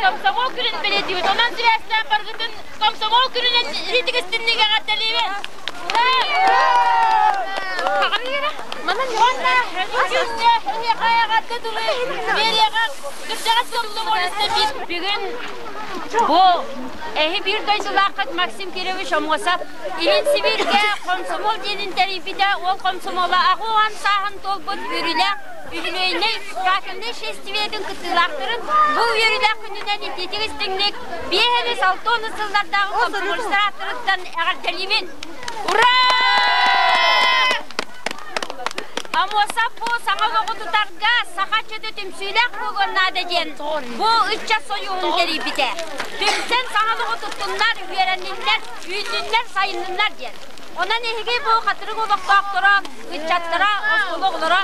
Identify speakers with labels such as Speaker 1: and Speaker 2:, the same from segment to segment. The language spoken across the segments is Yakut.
Speaker 1: Комсомол күнүн бэлиэтиибит. Онон сибээстээн баргытын комсомол күнүнэн итигистиннигэ эҕэрдэлиибин. Уонна күҥҥэ эһиэхэ эҕэрдэ тылы биэриэҕэ кырдьаҕас комсомолецта бүгүн бу эһи биир дойдулааххыт Максим Кирович Омосов Илин Сибииргэ комсомол диэнин тэрийбитэ, ол комсомола аҕыс сааһын туолбут үөрүүлээх үбүлүөйнэй кафельнай шествиетин кыттыылаахтарын бу үөрүүлээх күнүнэн итиитик истиҥник 5 6 сыллардааҕы комсомольстар ааттарыттан эҕэрдэлиибин! Ура! Амосов бу саҥа олоҕу тутарга саха ыччата түмсүүлээх буолуон наада диэн бу ыччат сойууһун тэрийбитэ. Түмсэн саҥа олоҕу туттуннар, үөрэнниннэр, үүннүннэр, сайынныннар диэн. Онон эһиги бу хатырык олохтоохторо, ыччаттара, оскуола оҕолоро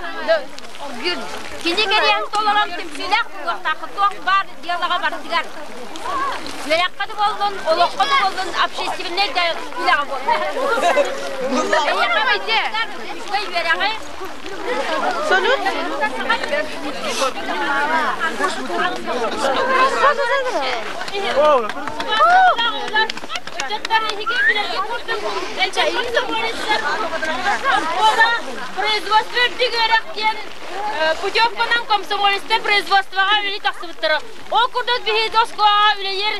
Speaker 1: кини кэриэһин толорон түмсүүлээх буолуохтааххыт туох баар дьыалаҕа барытыгар. Үөрэххэ да буоллун, олоххо да буоллун, общественнай да үлэҕэ буоллун. Эйиэхэ үчүгэй үөрэҕи Салют. Производство үрдүк үөрэх диэн путевканан комсомолецтар производствоҕа үлэлии тахсыбыттара. Ол курдук биһиги оскуолаҕа үлэлиир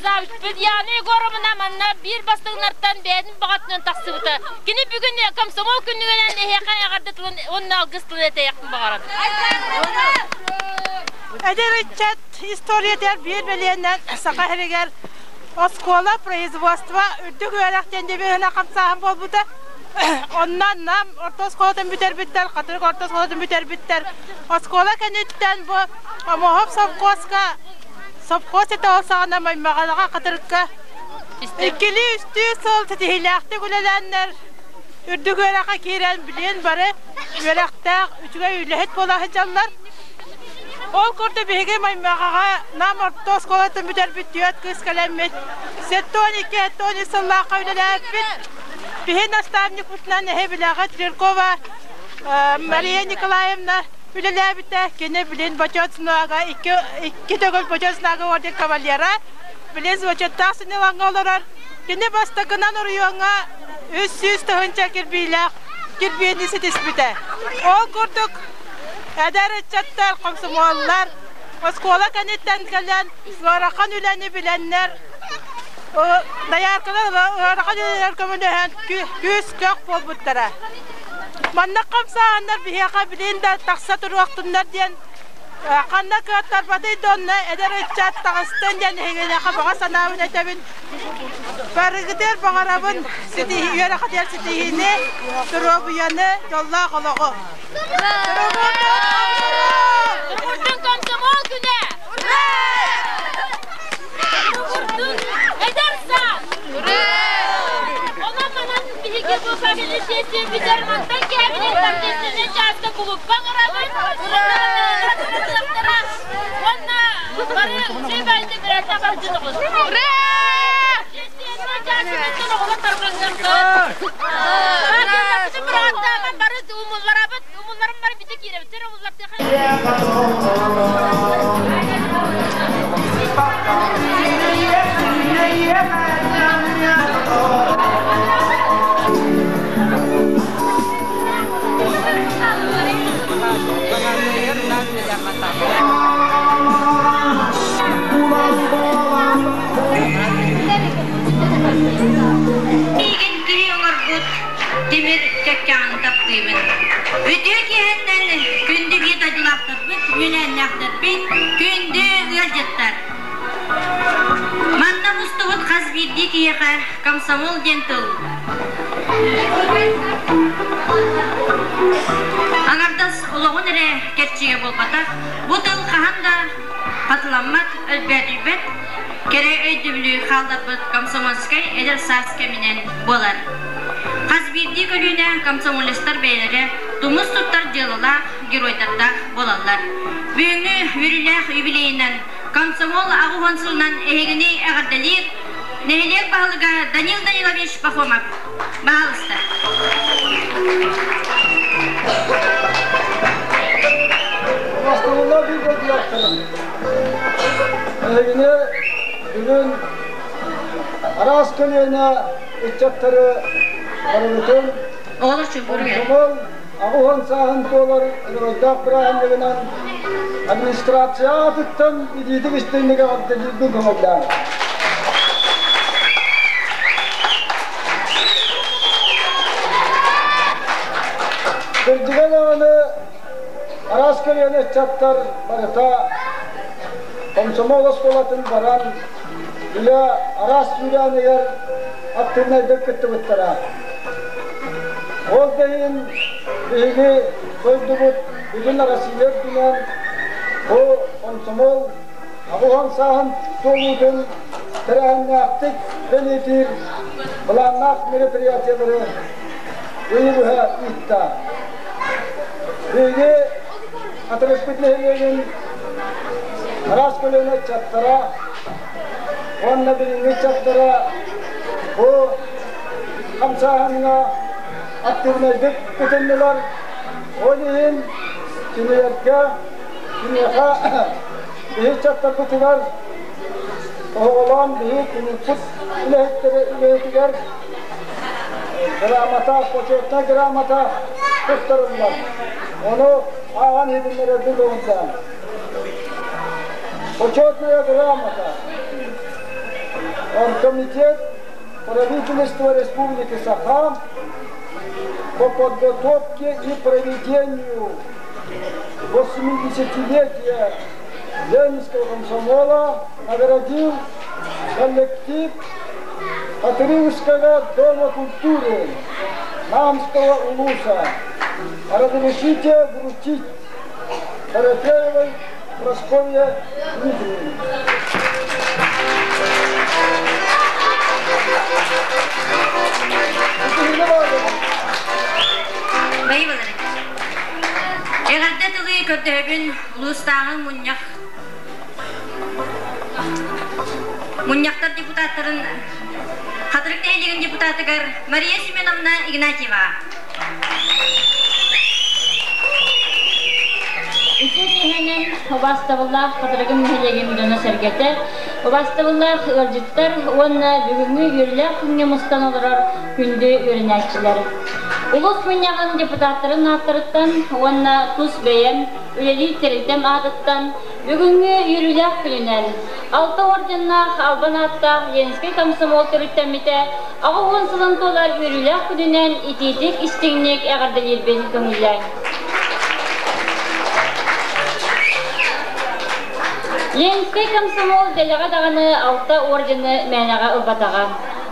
Speaker 1: завучпут Яна Егоровна манна биир бастыҥнартан бэйэтин баҕатынан тахсыбыта. Кини бүгүн комсомол күнүгүнэн эһиэхэ эҕэрдэ тылын уонна алгыс тылын этэйэхпин баҕарабын.
Speaker 2: Эдэр ыччат историятыгар биир бэлиэнэн Саха сиригэр оскуола производство үрдүк үөрэх диэн девиһинэн хамсааһын буолбута. Онно Нам орто оскуолатын бүтэрбиттэр, Хатырык орто оскуолатын бүтэрбиттэр. Оскуола кэнниттэн бу Омоһоп совхозка совхоз этэ ол саҕана Маймаҕалаҕа Хатырыкка иккилии-үстүү сыл ситиһиилээхтик үлэлээннэр үрдүк үөрэххэ киирэн билигин бары үөрэхтээх үчүгэй үлэһит буола сылдьаллар. Ол курдук биһиги Маймаҕаҕа Нам орто оскуолатын бүтэрбит түөрт кыыс кэлэммит 72-73 сыллаахха үлэлээбиппит. Биһи наставникпытынан эһи билэҕит Жиркова Мария Николаевна үлэлээбитэ. Кини билин бочуот знага икки төгүл бочуот знага орден кавалера. Билин бочуоттаах сынньалаҥҥа олорор. Кини бастакынан оройуоҥҥа 300 тыһыынча кирбиилээх кирбиини ситиспитэ. Ол курдук эдэр ыччаттар, комсомоллар оскуола кэнниттэн кэлэн ыарахан үлэни билэннэр дояркалар ыарахан үлэлэр көмөлөһөн күүс-көх буолбуттара. Маннык хамсааһыннар биһиэхэ билин да тахса туруохтуннар диэн ханна кыаттарбатый да онно эдэр ыччат таҕыстын диэн эһигинэхэ баҕа санаабын этэбин. Барыгытыгар баҕарабын үөрэххитигэр ситиһиини, доруобуйаны, дьоллоох олоҕу.
Speaker 1: Тургутун комсомол күнэ! Тургутун эдэр саас! Онон манан биһиги бу фамилия сессия бүтэр мантан кээбилин торжественнай чааска кулуппа ыҥырабыт. Уонна бары үчүгэй бирэртэ бардьыныгыт. Ура! Сессияны чааскытыттан оҕолор тарҕаныахтара. Бары умулларабыт, умулларым бары бите киирэбит. Тэр умуллартыаха. биирдии киһиэхэ комсомол диэн тыл аҥардас олоҕун эрэ кэрчигэ буолбатах, бу тыл хаһан да хатыламмат, өлбөөдүйбэт кэрэ өйдөбүлү хаалларбыт комсомольскай эдэр саас кэминэн буолар. Хас биирдии көлүөнэ комсомолецтар бэйэлэрэ тумус туттар дьыалалаах геройдардаах буолаллар. Бүгүҥҥү үөрүүлээх юбилейынан комсомол 80 сылынан эһигини эҕэрдэлиир нэһилиэк баһылыга Данил Данилович Пахомов. Баһаалыста.
Speaker 3: Бастылына bir дойдулаахтарын. Эһигини бүгүн араас көлүөнэ ыччаттары барыбытын комсомол 80 сааһын туолар ынырайдаах бырааһынньыгынан администрация аатыттан итиитик истиҥник эҕэрдэлиирбин көҥүллээҥ. Кырдьыга даҕаны араас көлүөнэ ыччаттар барыта комсомол оскуолатын баран үлэ араас сүүрээнигэр активнайдык кыттыбыттара. Ол да иһин биһиги дойдубут бүтүн Россия үрдүнэн бу комсомол 80 сааһын туолуутун тэрээһиннээхтик бэлиэтиир былааннаах мероприятиелары ыйы быһа ыытта. Биһиги Хатырыкпыт нэһилиэгин араас көлүөнэ ыччаттара уонна билиҥҥи ыччаттара бу хамсааһыҥҥа активнайдык кытыннылар. Ол иһин кинилэргэ, киниэхэ биһи ыччаттарбытыгар тоһоҕолоон биһи кулууппут үлэһиттэрэ үлэһитигэр грамота, почетная грамота туттарыллар. Ону ааҕан иһитиннэрэрбин көҥүллээн. Почетная грамота. Оргкомитет правительства Республики Саха по подготовке и проведению 80-летия Ленинского комсомола наградил коллектив Хатырыевского дома культуры Намского улуса. Разрешите вручить Дорофеевой Прасковье Дмитриевне.
Speaker 1: Эҕэрдэ тылы көрдөһөбүн улуустааҕы мунньах мунньахтар депутаттарын Хатырык нэһилиэгин депутатыгар Мария Семеновна Игнатьева.
Speaker 4: Үтүө киэһэнэн убаастабыллаах Хатырыгым нэһилиэгин дьоно-сэргэтэ, убаастабыллаах ыалдьыттар уонна бүгүҥҥү үөрүүлээх күҥҥэ мустан олорор күндү үөрэнээччилэр. Улуус мунньаҕын депутаттарын ааттарыттан уонна тус бэйэм үлэлиир тэрилтэм аатыттан бүгүҥҥү үөрүүлээх күнүнэн алта орденнаах албан ааттаах Ленскэй комсомол төрүттэммитэ 80 сылын туолар үөрүүлээх күнүнэн итиитик истиҥник эҕэрдэлиирбин көҥүллээҥ. Ленскэй комсомол дэлэҕэ даҕаны алта ордены мээнэҕэ ылбатаҕа.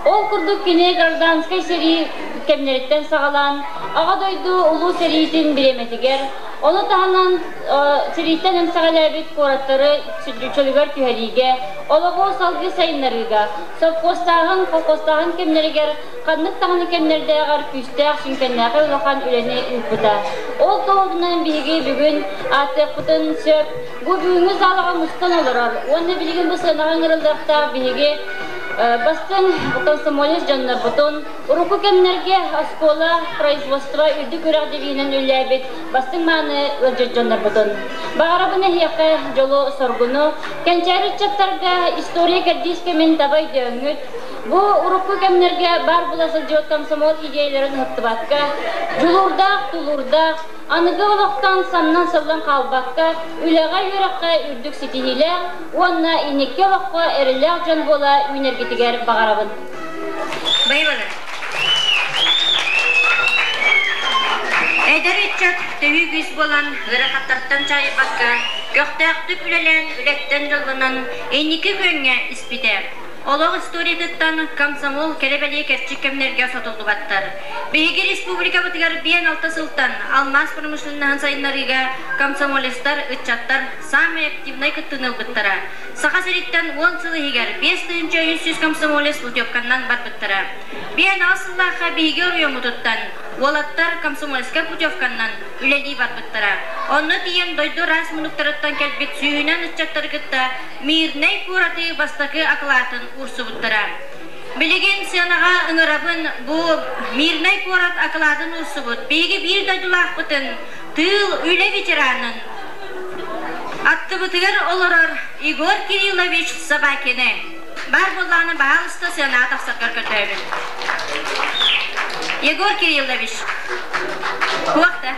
Speaker 4: Ол курдук кини гражданскай сэрии кэмнэриттэн саҕалаан Аҕа дойду Улуу сэриитин бириэмэтигэр, ону таһынан сэрииттэн эмсэҕэлээбит куораттары чөлүгэр түһэриигэ, олоҕу салгыы сайыннарыыга, совхозтааһын, колхозтааһын кэмнэригэр ханнык даҕаны кэмнэрдээҕэр күүстээх, сүҥкэннээхэй улахан үлэни ыыппыта. Ол туоһутунан биһиги бүгүн ааттыахпытын сөп. Бу бүгүҥҥү саалаҕа мустан олорор уонна билигин бу сыанаҕа ыҥырыллыахтаах биһиги бастыҥ комсомолец дьоннорбутун, урукку кэмнэргэ оскуола, производство үрдүк үөрэх девиһинэн үлэлээбит бастыҥ мааны ыалдьыт дьоннорбутун. Баҕарабын эһиэхэ дьолу-соргуну, кэнчээри ыччаттарга история кэрдиис кэмин таба өйдөөҥҥүт, бу урукку кэмнэргэ баар була сылдьыбыт комсомол идеяларын ыһыктыбакка, дьулуурдаах, тулуурдаах, аныгы олохтон самнан-саллан хаалбакка, үлэҕэ-үөрэххэ үрдүк ситиһиилээх уонна инники олоххо эрэллээх дьон буола үүнэргитигэр баҕарабын.
Speaker 1: Байбалар. Эдэр ыччат төһүү күүс буолан ыарахаттартан чаайбакка, көхтөөхтүк үлэлээн үлэттэн дьоллонон инники күөҥҥэ испитэ.
Speaker 4: Олох историятыттан комсомол кэрэ-бэлиэ кэрчик кэмнэргэ сотуллубаттар. Биһиги республикабытыгар биэн алта сылтан алмаас промышленноһын сайыннарыыга комсомолецтар, ыччаттар саамай активнай кыттыыны ылбыттара. Саха сириттэн уон сыл иһигэр 5300 комсомолец путевканнан барбыттара. Биэн аҕыс сыллаахха биһиги оройуоммутуттан уолаттар комсомольскай путевканнан үлэлии барбыттара. Онно тиийэн дойду араас муннуктарыттан кэлбит сүүһүнэн ыччаттары кытта Мирнэй куораты бастакы акылаатын уурсубуттара. Билигин сыанаҕа ыҥырабын бу Мирнэй куорат акылаатын уурсубут биһиги биир дойдулаахпытын, тыыл, үлэ ветеранын, аттыбытыгар олорор Егор Кириллович Собакины. Баар буоллаҕына баһаалыста сыанаҕа тахсаргар көрдөһөбүн. Егор Кириллович, туох да?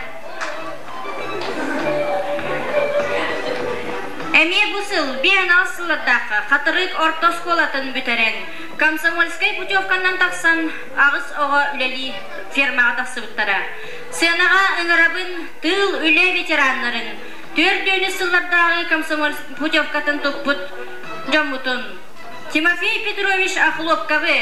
Speaker 4: Эмиэ бу сыл биэнал сыллардаахха Хатырык орто оскуолатын бүтэрэн, комсомольскай путевканан тахсан аҕыс оҕо үлэлии фермаҕа тахсыбыттара. Сыанаҕа ыҥырабын тыыл үлэ ветераннарын, түөрт сыллардааҕы комсомоль путевкатын туппут дьоммутун Тимофей Петрович Охлопковы,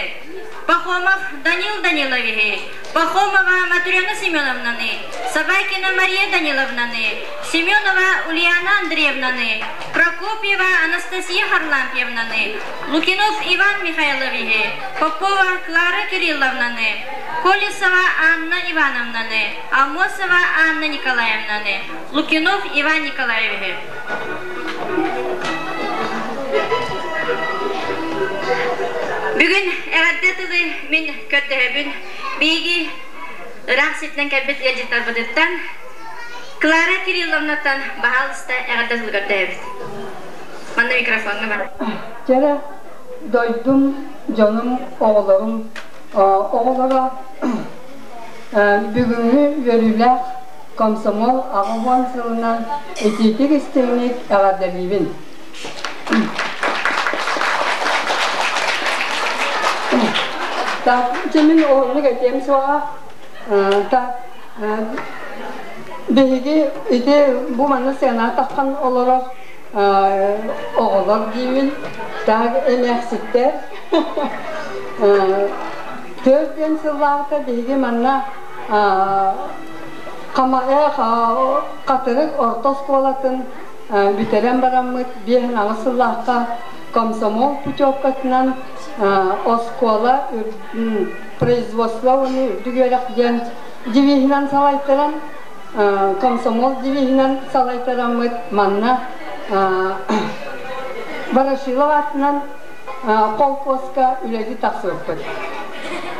Speaker 4: Пахомов Данил Даниловиһы, Пахомова Матрена Семеновнаны, Собакина Мария Даниловнаны, Семенова Ульяна Андреевнаны, Прокопьева Анастасия Харлампьевнаны, Лукинов Иван Михайловиһы, Попова Клара Кирилловнаны, Колесова Анна Ивановнаны, Амосова Анна Николаевнаны, Лукинов Иван Николаевиһы. Бүгүн эҕэрдэ тылы мин көрдөһөбүн. Биһиги ыраах сиртэн кэлбит ыалдьыттарбытыттан Клара Кирилловнаттан баһаалыста эҕэрдэ тылы көрдөһөбүт. Манна микрофоҥҥа бар.
Speaker 5: Дьэрэ, дойдум, дьонум, оҕолорум, оҕолоро бүгүҥҥү үөрүүлээх комсомол 80 сылынан итиитик истиҥник эҕэрдэлиибин. Так, дьэ мин уһуннук этиэм суоҕа. Так, биһиги ити бу манна сыана таххан олорор оҕолор диибин. Так, эмээхситтэр. Төрт сыллааҕыта биһиги манна Хатырык орто оскуолатын бүтэрэн бараммыт 58 сыллаахха комсомол путевкатынан оскуола производство уонна үрдүк үөрэх диэн девиһинэн салайтаран комсомол девиһинэн салайтараммыт манна Ворошилов аатынан холкуоска үлэлии тахсыбыппыт.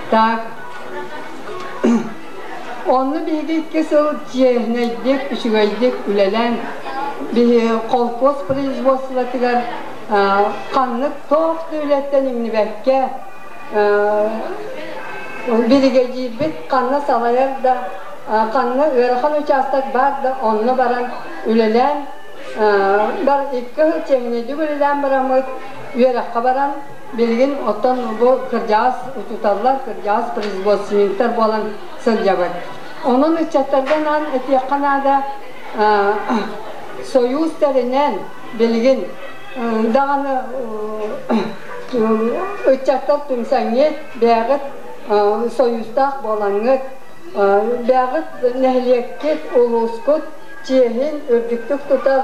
Speaker 5: Так Онно биһиги икки сыл чиэһинэйдик, үчүгэйдик үлэлээн, биһи холкуос производствотыгар ханнык туох да үлэттэн иҥнибэккэ, биригэдьиирбит ханна салайар да, ханна ыарахан учаастак баар да, онно баран үлэлээн, бар икки сыл чиэһинэйдик үлэлээн бараммыт, үөрэххэ баран, Билигин оттон бу кырдьаҕас учууталлар, кырдьаҕас производственниктар буолан сылдьабыт. Онон ыччаттарга анаан этиэххэ наада, Союз тэринэн билигин даҕаны ыччаттар түмсэҥҥит, бэйэҕит союзтаах буолаҥҥыт, бэйэҕит нэһилиэккит, улуускут чиэһин үрдүктүк тутар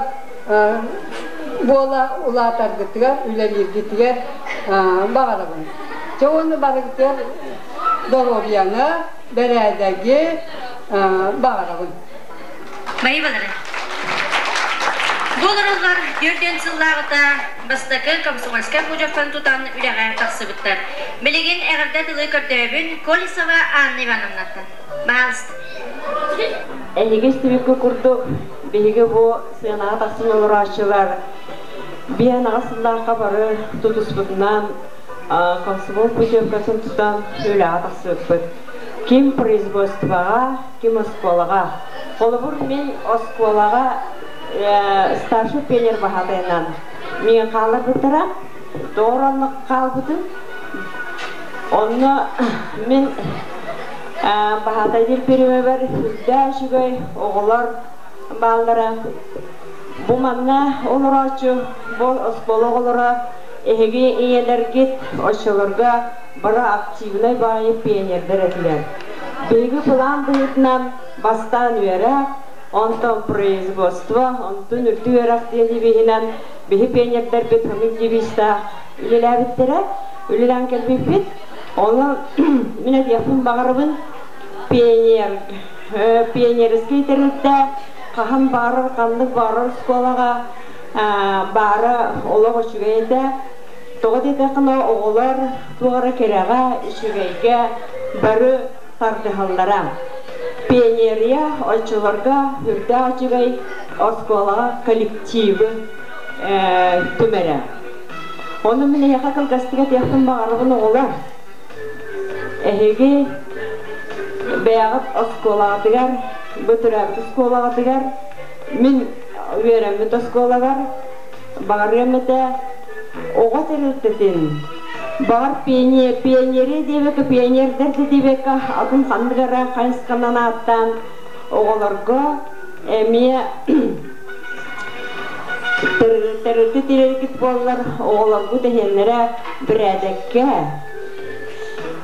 Speaker 5: буола улаатаргытыгар, үлэлииргитигэр баҕарабын. Дьэ уонна барыгытыгар доруобуйаны, бэрээдэги баҕарабын.
Speaker 4: Байыбалары. Бу олороллор 4 сыллааҕыта бастакы комсомольскай путевканы тутан үлэҕэ тахсыбыттар. Билигин эҕэрдэ тылы көрдөһөбүн Колесова Анна Ивановнаттан. Баһаалыста.
Speaker 6: Эһиги истибиккэ курдук, биһиги бу сыанаҕа тахсан олорооччулар биэн аҕыс сыллаахха бары тутуспутунан комсомол путевкатын тутан үлэҕэ тахсыбыппыт. Ким производствоҕа, ким оскуолаҕа. Холобур, мин оскуолаҕа старший пионер баһаатайынан миигин хаалларбыттара. Тоҕо онно хаалбытым. Онно мин Баһаатайдыыр пиэрмэбэр үрдээх үчүгэй оҕолор бааллара. Бу манна олорооччу, бу оскуола оҕолоро Эһиги ийэлэргит оччолорго бары активнай баҕайы пионердар этилэр. Биһиги былаан быһыытынан бастаан үөрэх, онтон производство, онтон үрдүк үөрэх диэн девиһинэн биһи пионердарбыт ханнык девизтаах үлэлээбиттэрэ, үлэлээн кэлбиппит. Ону мин этиэхпин баҕарабын, пионер, пионерскай тэрилтэ хаһан баҕарар, ханнык баҕарар оскуолаҕа баара олох үчүгэй этэ. Тоҕо диэтэххинэ, оҕолор туох эрэ кэрэҕэ, үчүгэйгэ бары тардыһаллара. Пионерия оччолорго үрдээх үчүгэй оскуолаҕа коллективы түмэрэ. Ону мин эһиэхэ кылгастык этиэхпин баҕарабын оҕолор. Эһиги бэйэҕит оскуолаҕытыгар, бу төрөөбүт оскуолаҕытыгар мин үөрэммит оскуолабар баҕарыам этэ оҕо тэрилтэтин баҕар пионерия диэбэккэ пионердар да диэбэккэ атын ханнык эрэ хайысханан ааттаан оҕолорго эмиэ тэрилтэ тирэргит буоллар оҕолорбут эһиэннэрэ бэрээдэккэ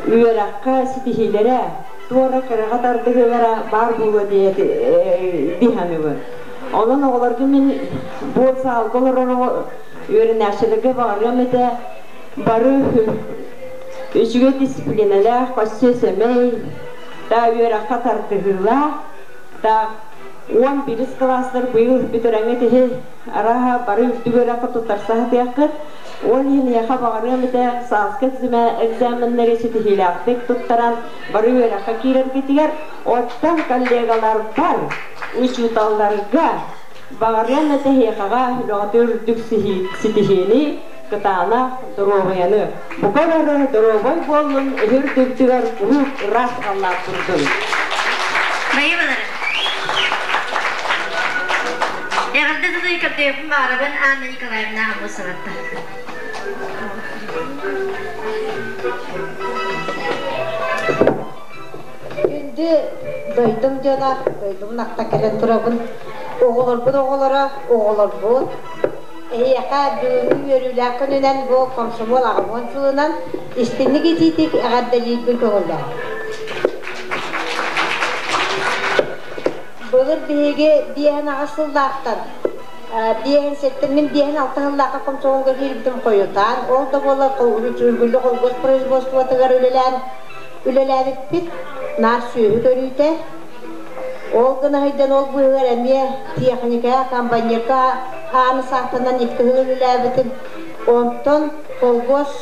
Speaker 6: үөрэххэ ситиһиилэрэ туора кыраҕа тардыһыылара баар буолуо дии саныыбын. Онон оҕолорго мин бу саалга олорор үөрэнээччилэргэ баҕарыам этэ бары үчүгэй дисциплинэлээх, өссө сэмэй, да үөрэххэ тардыһыылаах, да 11 кылаастар быйыл бүтэрэҥҥит иһи арааһа бары үрдүк үөрэххэ туттарса сатыаххыт. Ол иһин эһиэхэ баҕарыам этэ сааскы экзаменнары ситиһиилээхтик туттаран бары үөрэххэ киирэргитигэр, оттон коллегаларбар, учууталларга баҕарыам этэ эһиэхэҕэ үлэҕитэ үрдүк ситиһиини, кытаанах доруобуйаны. Бука бары доруобай буоллун, эһи үрдүгүтүгэр куруук ыраас халлаан турдун.
Speaker 7: Байыбалары. Эҕэрдэ тылы көрдөйөппүн баҕарабын Анна Николаевна Аммосоватта.
Speaker 8: Күндү дойдум дьоно, дойдубун ахта кэлэн турабын. Оҕолорбут оҕолоро, оҕолорбут. Эһиэхэ бүгүҥҥү үөрүүлээх күнүнэн бу комсомол аҕабыан сылынан истинник итиитик эҕэрдэлиирбин көҥүллээх. Былыр биһиги биэһэн аҕыс сыллаахтан биэһин сэттэ мин биэһин алта сыллаахха комсомолга киирбитим хойутаан, ол да буоллар Үргүллү холкуос производствотыгар үлэлээн үлэлээбиппит, наар сүөһү көрүүтэ. Ол гына сылдьан ол быыһыгар эмиэ техникаҕа, комбайнерга ааны саахтанан икки сыл үлэлээбитим. Онтон холкуос,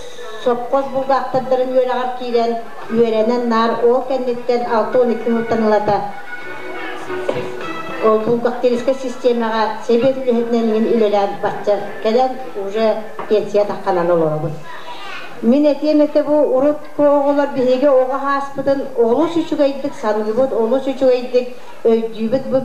Speaker 8: сопхуос булгаахтардарын үөрэҕэр киирэн үөрэнэн наар ол кэнниттэн 62 сылтан ылата ол бухгалтерскай систиэмэҕэ сэбиэт үлэһитинэн иҥин үлэлээн бачча кэлэн уже пенсия тахханан олоробун. Мин этиэм этэ бу урут оҕолор биһиги оҕо ааспытын олус үчүгэйдик саныыбыт, олус үчүгэйдик өйдүүбүт бу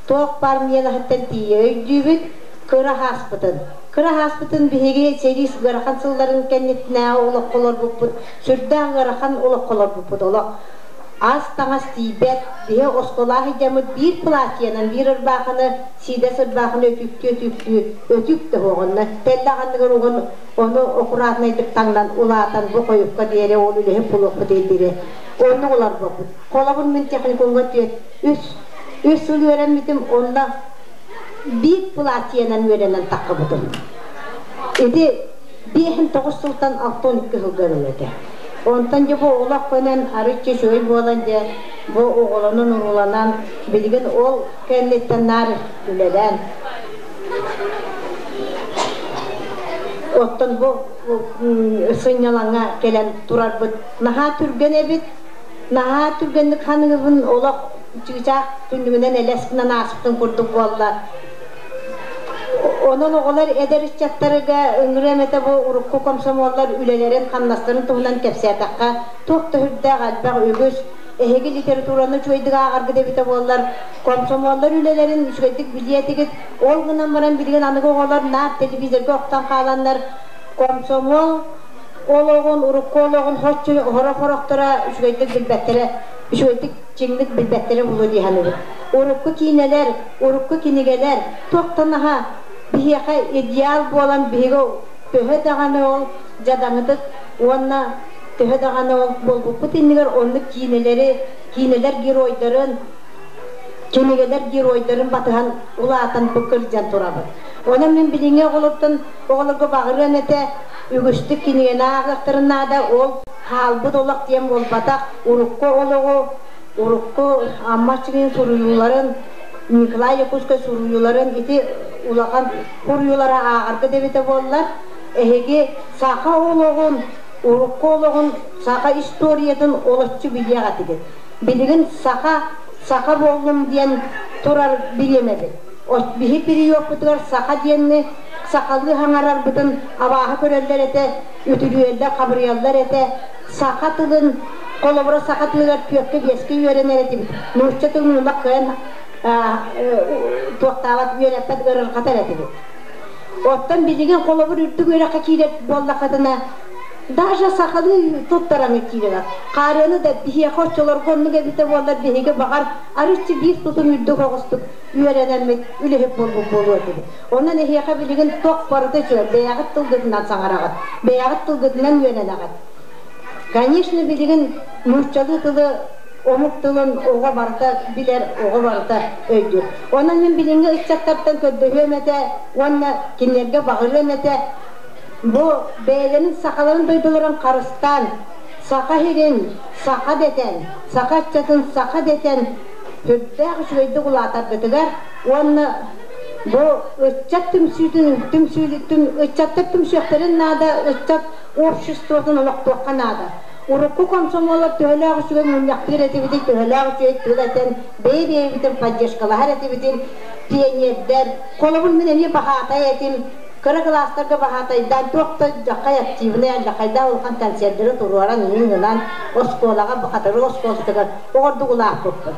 Speaker 8: туох баар миэлэһиттэн тиийэ өйдүүбүт кыра ааспытын. Кыра ааспытын биһиги сэрии ыарахан сылларын кэнниттэнээҕи олоххо олорбуппут, сүрдээх ыарахан олоххо олорбуппут олох. Ас-таҥас тиийбэт, биһи оскуолаах идьаммыт биир платьенан, биир ырбаахыны, сиидэс ырбаахыны өтүүктүү-өтүүктүү, өтүүк да уоҕунна, тэллэх анныгар угун ону аккуратнайдык таҥнан улаатан бу хойукка диэри ол үлэһит буолуохпут диэри оннук олорбоппут. Холобур мин техникумҥа түөрт үс үс сыл үөрэммитим, онно биир платьенан үөрэнэн таххыбытым. Ити биэһин тоҕус сылтан 62 сылга дылы этэ. Онтон дьэ бу олох көнөн арыччы үчүгэй буолан дьэ бу оҕолонон урууланан билигин ол кэнниттэн наар үлэлээн оттон бу сынньалаҥҥа кэлэн турарбыт наһаа түргэн эбит наһаа түргэнник ханыгыбын олох чыычаах түннүгүнэн элэс гынан ааспытын курдук буолла Онон оҕолор эдэр ыччаттарга ыҥырыам этэ бу урукку комсомоллар үлэлэрин-хамнастарын туһунан кэпсээтэххэ, туох да сүрдээх элбэх үгүс эһиги литератураны үчүгэйдик ааҕаргыт эбитэ буоллар, комсомоллар үлэлэрин үчүгэйдик билиэ этигит. Ол гынан баран билигин аныгы оҕолор наар телевизорга охтон хааланнар комсомол олоҕун, урукку олоҕун соччо сорох-сорохторо үчүгэйдик билбэттэрэ, үчүгэйдик чиҥник билбэттэрэ буолуо дии саныыбын. Урукку киинэлэр, урукку кинигэлэр туохтан аһа биһиэхэ идеал буолан биһиги Төһө даҕаны ол дьадаҥытык уонна төһө даҕаны ол буолбуппут иннигэр оннук киинэлэри, киинэлэр геройдарын, кинигэлэр геройдарын батыһан улаатан бу кырдьан турабыт. Онон мин билиҥҥи оҕолортон оҕолорго баҕарыам этэ, үгүстүк кинигэни ааҕыахтарын наада, ол хаалбыт олох диэн буолбатах, урукку олоҕу, урукку Амма Аччыгыйын суруйууларын, Николай Якутскай суруйууларын ити улахан суруйуулара ааҕарга да эбитэ буоллар, эһиги саха олоҕун, урукку олоҕун, саха историятын олоччу билиэх этигит. Билигин саха саха буоллум диэн турар бириэмэбит. Биһи периодпутугар саха диэнни сахалыы хаҥарарбытын абааһы көрөллөр этэ, үтүрүйэллэр, хабырыйаллар этэ. Саха тылын, холобура саха тылыгар түөркэ-биэскэ үөрэнэр этибит. Нуучча тылын ула кыайан туохтаабат, үөрэппэт, ыарырҕатар этибит. Оттон билигин холобур үрдүк үөрэххэ киирэр буоллаххытына, даже сахалыы туттараны киирэр. Хаарыаны да биһиэхэ оччолорго оннук эбитэ буоллар биһиги баҕар арыыччы биир тутум үрдүк оҕустук үөрэнэммит үлэһит буолбут буолуо этибит. Онон эһиэхэ билигин туох барыта үчүгэй, бэйэҕит тылгытынан саҥараҕыт, бэйэҕит тылгытынан үөрэнэҕит. Конечно, билигин нууччалыы тылы омук тылын оҕо барыта билэр, оҕо барыта өйдүүр. Онон мин билиҥҥи ыччаттартан көрдөһүөм этэ уонна кинилэргэ баҕарыам этэ, бу бэйэлэрин сахаларын дойдуларын харыстаан, саха сирин саха дэтэн, саха ыччатын саха дэтэн сүрдээх үчүгэйдик улаатаргытыгар уонна бу ыччат түмсүүтүн түмсүүтүн ыччаттар түмсүөхтэрин наада, ыччат обществотын олохтуохха наада. Урукку комсомоллар төһөлөөх үчүгэй мунньахтыыр этибитий, төһөлөөх үчүгэй тыл этэн, бэйэ-бэйэбитин поддержкалаһар этибитин, пионердэр, холобур мин эмиэ баһаатай этим, кыра кылаастарга баһаатайдаан туох да дьаххай активнай, алдьархайдаах улахан концердары туруоран иҥин гынан оскуолаҕа Бахатыры оскуолатыгар оҕордук улааппыппыт.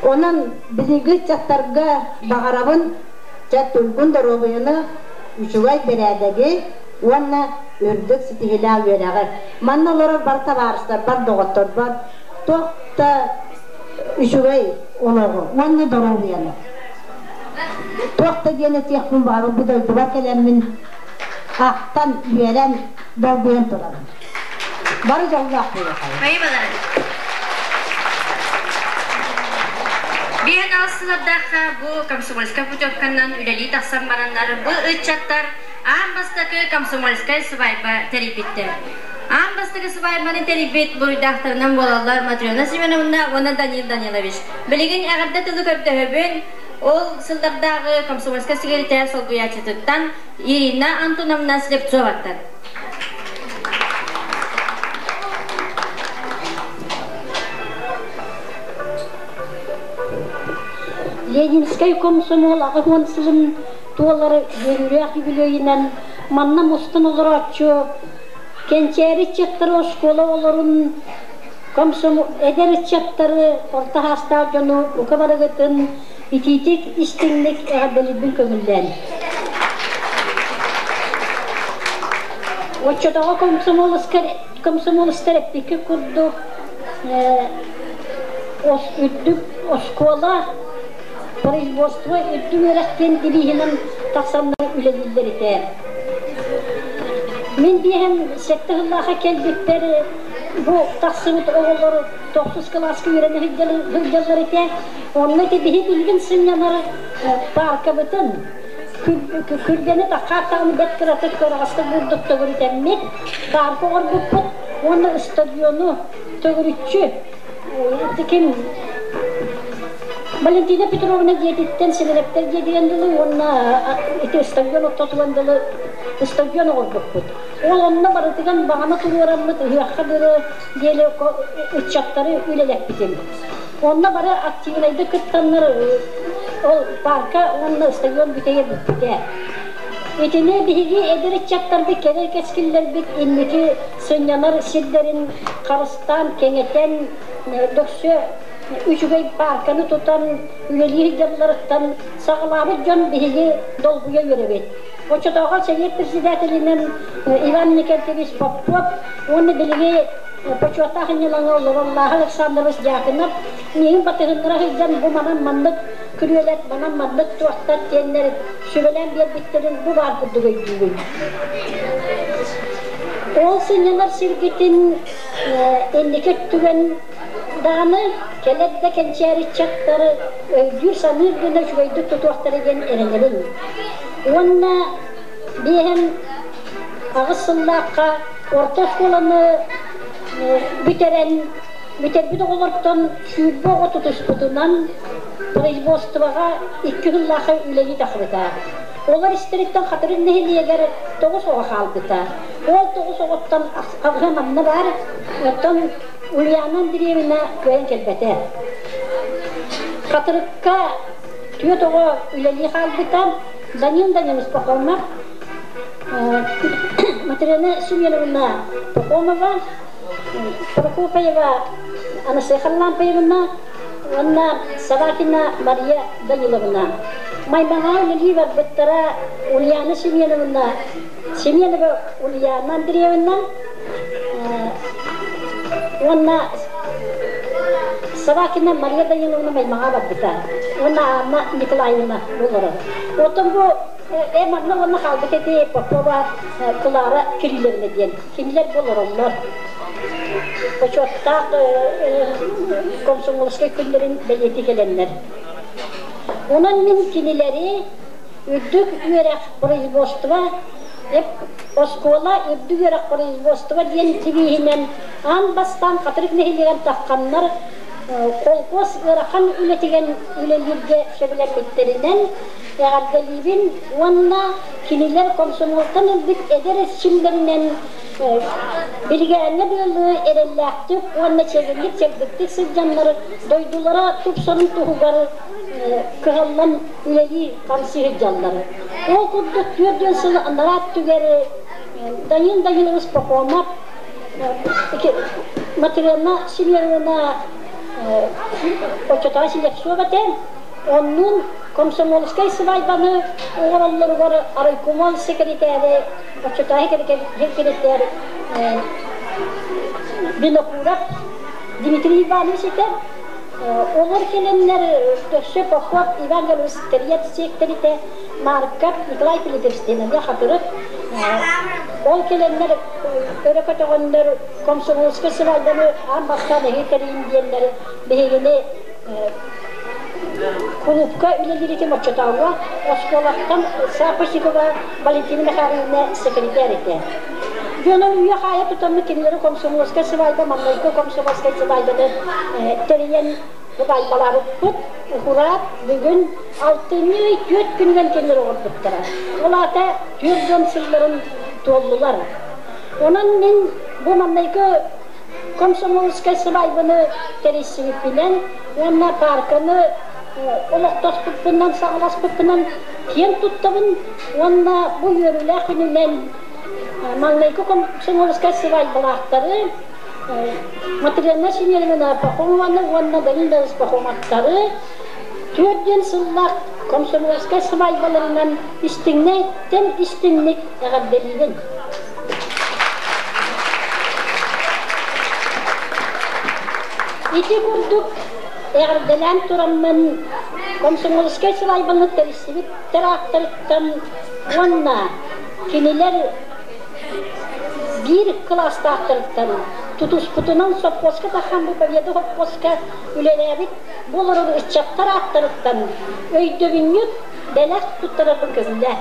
Speaker 8: Онон билиҥҥи ыччаттарга баҕарабын чэ туйгун доруобуйаны, үчүгэй бэрээдэги уонна үрдүк ситиһиилээх үөрэҕи. Манна олорор бары табаарыстарбар, доҕотторбор туох да үчүгэй олоҕу уонна доруобуйаны. Туох да диэн этиэхпин баҕарабын бу дойдубар кэлэммин ахтан, үөрэн, долгуйан турабын. Бары дьоллоох буолуохайын.
Speaker 7: Спасибо. Биһэн алсылардаахха бу комсомольскай путевканан үлэлии тахсан бараннар бу ыччаттар аан бастакы комсомольскай сыбайба тэрийбиттэр. Аан бастакы сыбайбаны тэрийбит буруйдаахтарынан буолаллар Матрена Семеновна уонна Данил Данилович. Билигин эҕэрдэ тылы көрдөһөбүн ол сыллардааҕы комсомольскай секретарь солбуйааччытыттан Ирина Антоновна Слепцоваттан.
Speaker 9: Ленинскэй комсомол 80 сылын туолар үөрүүлээх үбүлүөйүнэн манна мустан олорооччу кэнчээри ыччаттары оскуола оҕолорун комсомол эдэр ыччаттары орто саастаах дьону бука барыгытын итиитик истиҥник эҕэрдэлиирбин көҥүллээн. Оччотооҕу комсомолистар эппикки курдук үрдүк оскуола производство үрдүк үөрэхтиин девиһинэн тахсаннар үлэлииллэр этэ. Мин биэһэн сэттэ сыллаахха кэлбиппэр бу тахсыбыт оҕолор тохсус кылааска үөрэнэ сылдьаллар этэ. Онно ити биһи билигин сынньанар пааркабытын күргэни таххааттаҕына бэрт кыратык кыараҕастык бурдук төгүрүтэммит паарка оҥорбуппут уонна стадиону төгүрүччү ким Валентина Петровна дьиэтиттэн Симирэптэр дьиэтигэр дылы уонна ити стадион ортотугар дылы стадион оҥорбуппут. Ол онно барытыгар баҕана туруораммыт ыһыахха дылы диэли ыччаттары үлэлэппитим. Онно бары активнайдык кыттаннар ол парка уонна стадион бүтэйэ бүппүтэ. Итини биһиги эдэр ыччаттарбыт кэлэр кэскиллэрбит инники сынньанар сирдэрин харыстаан, кэҥэтэн, дөксө үчүгэй паарканы тутан үлэлии сылдьалларыттан саҕалаабыт дьон биһиги долгуйа үөрэбит. Оччотооҕу Сэбиэт председателинэн Иван Николаевич Попов уонна билиги почеттаах иннилаҥа олороллааһы Александрович Дьяконов миигин батыһыннара сылдьан бу манан маннык күрүөлэт, манан маннык туохтар диэннэр сүбэлээн биэрбиттэрин бу баар курдук өйдүүбүн. Ол сынньанар сиргитин инники өттүгэн даҕаны кэлэр да кэнчээри ыччаттары өйдүүр-саныыр гына үчүгэйдик тутуохтара диэн эрэнэбин. Уонна биэһэн аҕыс сыллаахха орто оскуоланы бүтэрэн бүтэрбит оҕолортон 20 оҕо тутуспутунан производствоҕа икки сыллаахха үлэлии тахсыбыта. Олор истэриттэн Хатырык нэһилиэгэр тоҕус оҕо хаалбыта. Ол тоҕус оҕоттон аҕыһа манна баар, оттон Ульяна Андреевна кыайан кэлбэтэ. Хатырыкка түөрт оҕо үлэлии хаалбыта. Данил Данилович Пахомов, Матрена Семеновна Пахомова, Прокопьева Анастасия Харлампьевна уонна Савакина Мария Даниловна. Маймаҕа үлэлии барбыттара Ульяна Семеновна, Семенова Ульяна Андреевна уонна Савакина Мария Даниловна Маймаҕа барбыта уонна Анна Николаевна олорор. Оттон бу манна уонна хаалбыт эти Попова Клара Кирилловна диэн. Кинилэр бу олороллор. Бочуоттаах комсомольскай күннэрин бэлиэтии кэлэннэр. Онон мин кинилэри үрдүк үөрэх производство оскуола үрдүк үөрэх производство диэн девиһинэн аан бастаан Хатырык нэһилиэгин тахханнар колхоз ыарахан үлэтигэн үлэлииргэ сөбүлэммиттэринэн эҕэрдэлиибин уонна кинилэр комсомолтан ылбыт эдэр эрчимнэринэн билигээҥҥэ дылы эрэллээхтик уонна чэгирлик-чэбдиктик сылдьаннар дойдулара тупсарын туһугар кыһаллан үлэлии хамсыы сылдьаллар. Ол курдук 40 сыл анараа өттүгэр Данил Данилович Пахомов Матрена Семеновна оччотооҕу Слепцов этэ. Оннун комсомольскай свадьбаны оҥороллоругар райкомол секретари оччотооҕу секретарь Винокуров Дмитрий Иванович этэ. Олор кэлэннэр өссө Попов Иван Иванович тэрийэр сиэктэритэ Марков Николай Филиппович диэн эмиэ хатырык. Ол кэлэннэр өрө көтөҕөннөр комсомольскай свадьбаны аан бастаан эһиги тэрийин диэннэр биһигини кулуупка үлэлииритим оччотооҕуга оскуолаттан Сапосикова Валентина Михайловна секретарь этэ. Дьонон үйэ-хаайа тутаммыт кинилэри комсомольскай свадьба, маҥнайгы комсомольскай свадьбаны тэрийэн сыбаайбалаабыппыт. Укураат бүгүн алтынньы түөрт күнүнэн кинилэр оҕорбуттара. Ол аата түөрт дьон сылларын туоллулар. Онон мин бу маҥнайгы комсомольскай сыбаайбаны тэрийсибиппинэн уонна паарканы олохтоспуппунан, саҕаласпыппынан киэн туттабын уонна бу үөрүүлээх күнүнэн маҥнайгы комсомольскай сыбаайбалаахтары Матрена Семеновна Пахомованы уонна Галина Пахомовтары түөрт диэн сыллаах комсомольскай сыбаайбаларынан истиҥнэйтэн истиҥник эҕэрдэлиибин. Ити курдук эҕэрдэлээн тураммын комсомольскай сыбаайбаны тэрийсибит ааттарыттан уонна кинилэр биир кылаастаахтарыттан тутуспутунан сопхуоска таххан бу Победа сопхуоска үлэлээбит бу олорор ыччаттар ааттарыттан өйдөбүнньүк бэлэх туттарарбын көҥүллээ.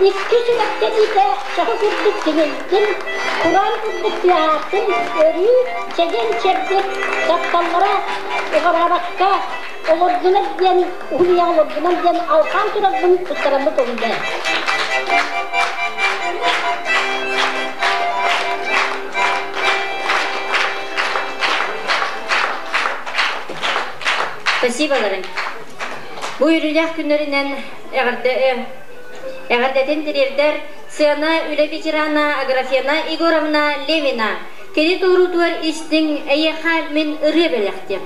Speaker 9: Икки сүрэхтэниитэ чаһы курдук тиҥилдин, кураан курдук тыаһаатын, өрүү чэгиэн-чэбдик тапталлара уҕараабакка олордунар диэн уһун үйэҕэ олордунар диэн алҕаан турарбын туттараммыт көҥүллээ.
Speaker 7: Спасибо, Ларин. Бу үөрүүлээх күннэринэн эҕэрдэтин тириэрдэр сцена үлэ ветерана Аграфена Егоровна Левина. Кини туоруутугар истиҥ эйиэхэ мин ырыа бэлэхтиэм.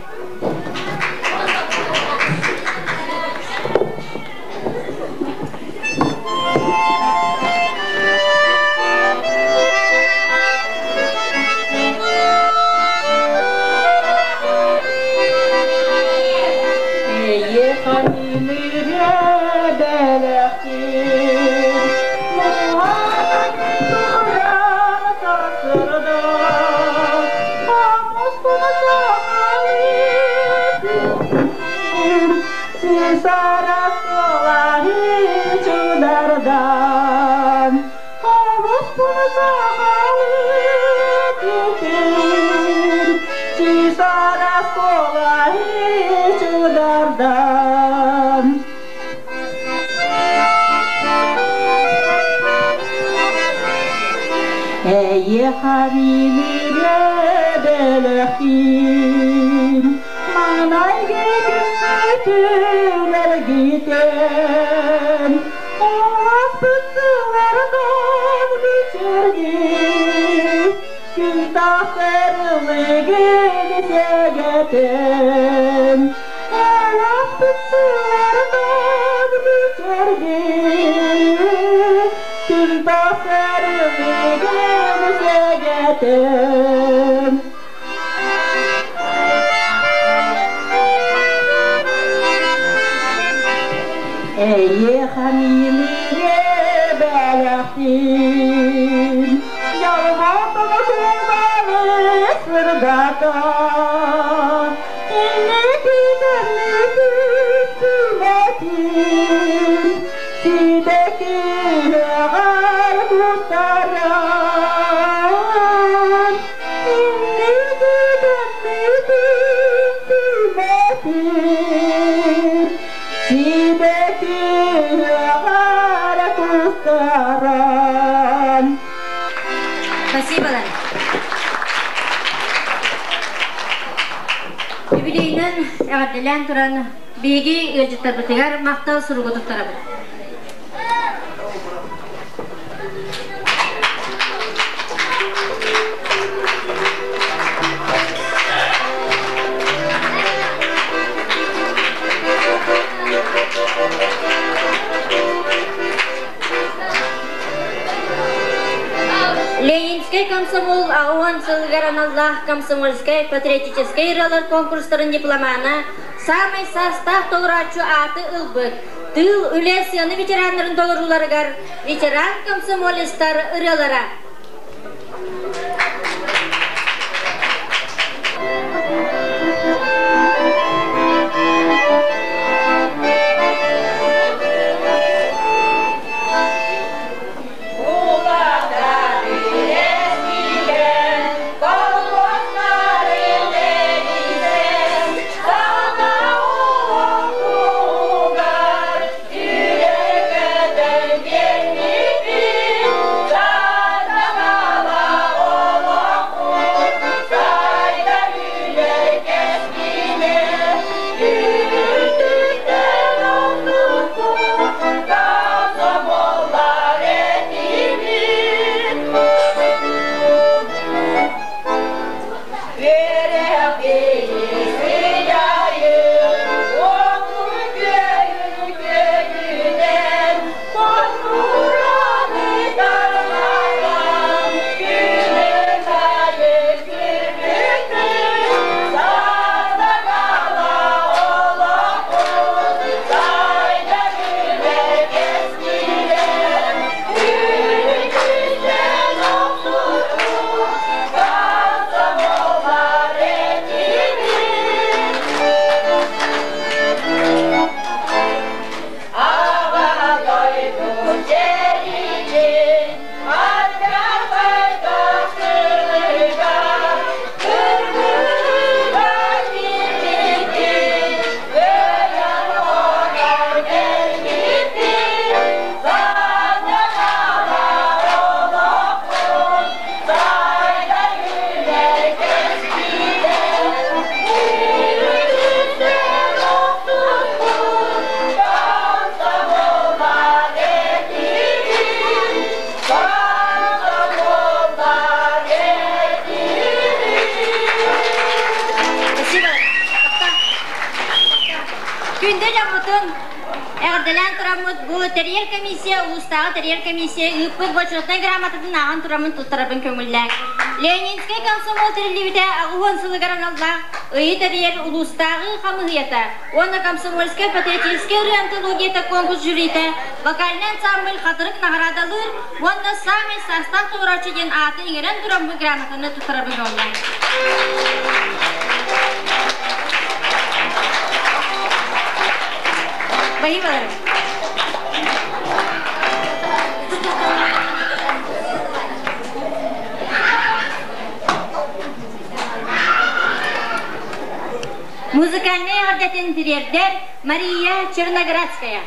Speaker 10: Хамилире бэлэхтиир Муһан сарсырда Хомуспун сахалыы Сисарасылаһы чудардан Хомуспун сахалыы титир Сисарасылаһы чудардан Эйиэхэ миилире бэлэхтиим Маҥнайгы күммүтүн эргитэн Оҕоспут сыллардан бичиргии Күн тахсар ыллыгын сэгэтэн Оҕоспут сыллардан бичиргии Күн тахсар ыллыгын сэгэтэн Эйиэхэ миилире бэлэхтиим Дьолбутун куубалы сырдата Инники кэнники түмэтин Ситэки үөҕэр куттаран Инники кэнники түмэтин Ситэки үөҕэр куттаран
Speaker 7: Спасибо. Юбилейынан эҕэрдэлээн туран биһиги ыалдьыттарбытыгар махтал суругу туттарабыт. Ленинскэй комсомол аҕыс сылыгар аналлаах комсомольскай патриотическай ырыалар конкурстарын дипломана саамай саастаах толорооччу ааты ылбыт тыыл үлэ сыана ветераннарын толорууларыгар ветеран комсомолецтар ырыалара. Күндү дьоммутун эҕэрдэлээн тураммыт бу тэрийэр комиссия улуустааҕы тэрийэр комиссия ыыппыт бочуотунай грамотатын ааҕан тураммын туттарабын көҥүллээн. Ленинскэй комсомол тэриллибитэ 80 сылыгар аналлаах ыйы тэрийэр улуустааҕы хамыыһыйата уонна комсомольскай патриотическай ырыа антологията конкурс жюрита вокальнай ансамбль Хатырык наҕараадалыыр уонна саамай саастаах толорооччу диэн ааты иҥэрэн туран бу грамотаны туттарабын буолла. Спасибо. Музыкальнай эҕэрдэтин тириэрдэр Мария Черноградская.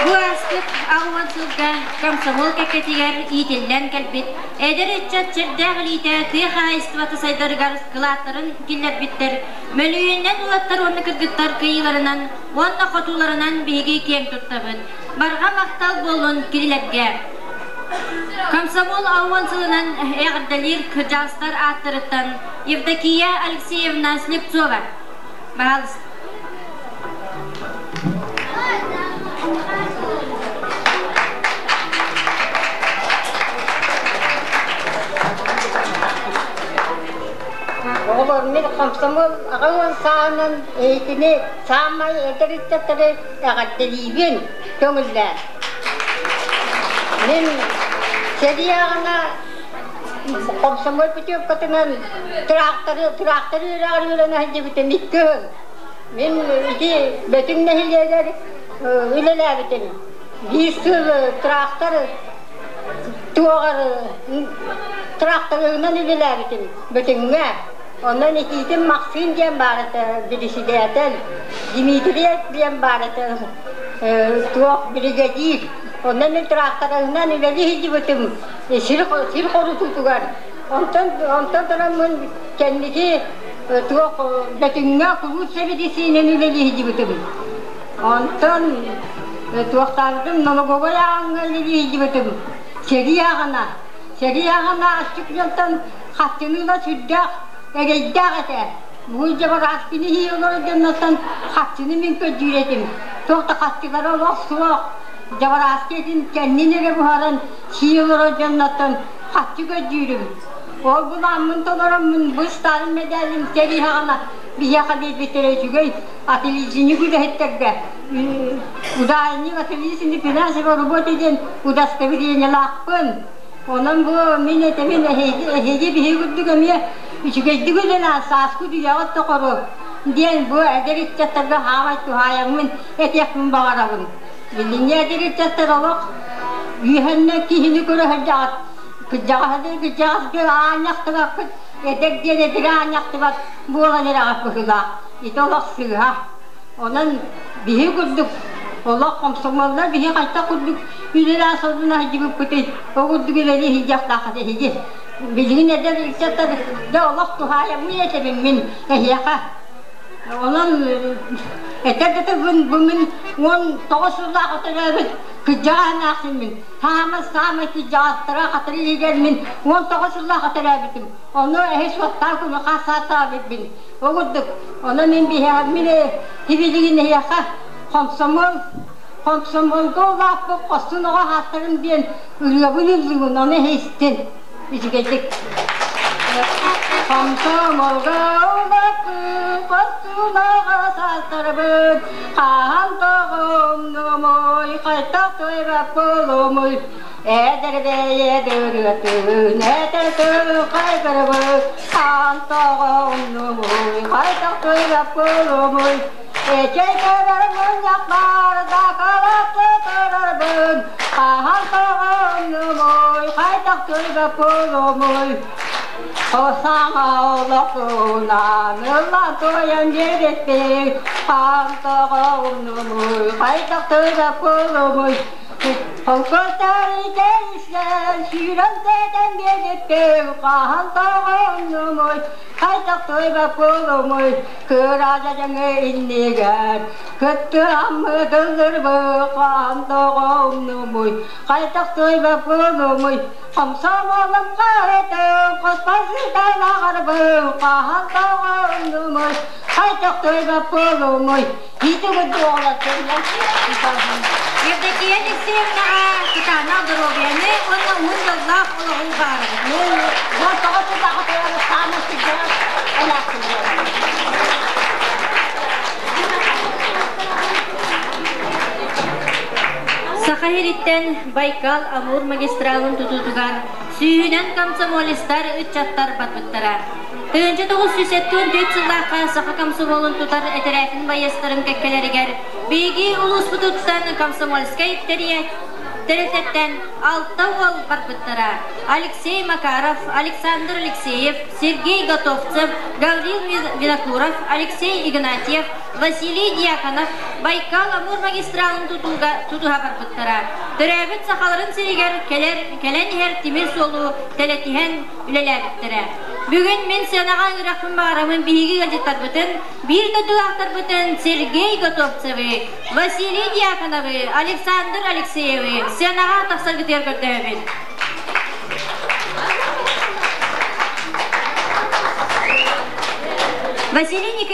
Speaker 7: Бу ааспыт аҕыйах сылга комсомол кэккэтигэр иитиллэн кэлбит эдэр ыччат чэрдээх илиитэ тыа хаһаайыстыбата сайдарыгар кылааттарын киллэрбиттэр, мөлүйүөннэн уолаттар уонна кыргыттар кыайыыларынан уонна хотууларынан биһиги киэҥ туттабыт. Барҕа махтал буоллун кинилэргэ! Комсомол аҕыс сылынан эҕэрдэлиир кырдьаҕастар ааттарыттан Евдокия Алексеевна Слепцова. Пожалуйста.
Speaker 8: Оҕолор мин комсомол аҕа уон сааһынан эһитини саамай эдэр ыччаттары эҕэрдэлиибин көҥүллээн. Мин сэрии аҕана комсомол путевкатынан тракторы тракторы үөрэҕэр үөрэнэ сылдьыбытым икки ыһын. Мин ити Бөтүҥ нэһилиэгэр үлэлээбитим. Биир сыл трактор туоҕар тракторынан үлэлээбитим Бөтүҥҥэ. Онон итиитин Максим диэн баар этэ, бирисидээтэл, Дмитриев диэн баар этэ, туох биригэдьиир. Онно мин тракторынан үлэлии сылдьыбытым сир сир хорутуутугар. Онтон онтон тураммын кэнники туох Бөтүҥҥэ кулууп сэбиэдиссэйинэн үлэлии сылдьыбытым. Онтон туохтаабытым налоговай ааҕыҥҥа үлэлии сылдьыбытым. Сэрии аҕана сэрии аҕана аччык дьонтон хаччыныыла сүрдээх эрэйдээх этэ. Бу дьабарааскыны иһии олорор дьоннортон хаччыны мин көрдүүр этим. Туох да хаччылара олох суох. Дьабарааскы этин кэннин эрэ буһаран сии олорор дьоннортон хаччы көрдүүрүм. Ол былааммын толороммун бу Сталин мэдээлин сэрии саҕана
Speaker 5: Биһиэхэ биэрбиттэрэ үчүгэй отличник үлэһиттэргэ ударник отличник финансовой работы диэн удостоверениелаахпын. Онон бу мин этэмин эһиги биһиги курдук эмиэ үчүгэйдик үлэлээн сааскы үйэҕит тохору диэн бу эдэр ыччаттарга хаамай туһаайаммын этиэхпин баҕарабын. Билиҥҥи эдэр ыччаттар олох үөһэннэ киһини көрө сылдьаҕыт. Кырдьаҕаһы кырдьаҕас дьон аанньахтыбаккыт, эдэр диэн эдэри аанньахтыбат буолан эрэҕит быһыылаах. Ити олох сыыһа. Онон биһи курдук олох хомсомуоллар биһи хайдах курдук үлэлээн сордуна сылдьыбыппытый, ол курдук үлэлии сылдьыахтааххыт эһиги. Билигин эдэр ыччаттар дьэ олох туһаайаммын этэбин мин эһиэхэ. Онон этэр да тылбын бу мин 19 сыллаах төрөөбүт кырдьаҕас эмээхсиммин. Саамай саамай кырдьаҕастара хатыры иһигэр мин 19 сыллаах төрөөбүтүм. Ону эһи суоттаан күнү хаасаатаабыппын. Ол курдук, ону мин биһиэхэ мин тибилигин эһиэхэ хомсомуол хомсомуолга улааппыт хорсун оҕо ааттарын диэн ырыабын ыллыыбын, ону эһи истин. Үчүгэйдик. Хомсомолго улааппыт хорсун оҕо саастарбын хаһан тоҕумнумуй, хайдах туйбат буолумуй. Эдэр бэйэ дырыатын, этэр тыл хайгырбыт, хаан тоҕумнумуй, хайдах туйбат буолумуй. Эчэй көрөр мунньахпар дакалатты турарбын, хаһан тоҕумнумуй, хайдах туйбат буолумуй. Саҥа олохпунан ыллаан туойан биэрбиппин, хаан тоҕумнумуй, хайдах туйбат буолумуй. Холкуостары кэрийсэн, сүүрэн сэтэн биэрбиппин, хаһан тоҕумнумуй, хайдах туйбат буолумуй. Кыра дьадьаҥы иннигэр кыттыһаммыт ыллырбыт, хаһан тоҕумнумуй, хайдах туйбат буолумуй. Комсомолум хаһытын, хоспасытан аҕарбын, хаһан тоҕумнумуй, хайдах туйбат буолумуй. Ити курдук оҕолор
Speaker 7: Евдокия Алексеевнаҕа кытаанах доруобуйаны уонна уһун дьоллоох олоҕу баҕарабыт. Саха сириттэн Байкал Амур магистралын тутуутугар сүүһүнэн комсомолецтар, ыччаттар барбыттара. 1974 сыллаахха саха комсомолун тутар этэрээтин байыастарын кэккэлэригэр биһиги улууспутуттан комсомольскай тэрилтэттэн алта уол барбыттара. Алексей Макаров, Александр Алексеев, Сергей Готовцев, Гаврил Винокуров, Алексей Игнатьев, Василий Дьяконов Байкал-Амур магистралын тутууга тутуһа барбыттара. Төрөөбүт сахаларын сиригэр кэлэр, кэлэн иһэр тимир суолу тэлэтиһэн үлэлээбиттэрэ. Бүгүн мин сыанаҕа ыҥырахпын баҕарамын биһиги ыалдьыттарбытын, биир дойдулаахтарбытын Сергей Готовцевы, Василий Дьяконовы, Александр Алексеевы сыанаҕа тахсаргытыгар көрдөһөбүн. Василий Ник...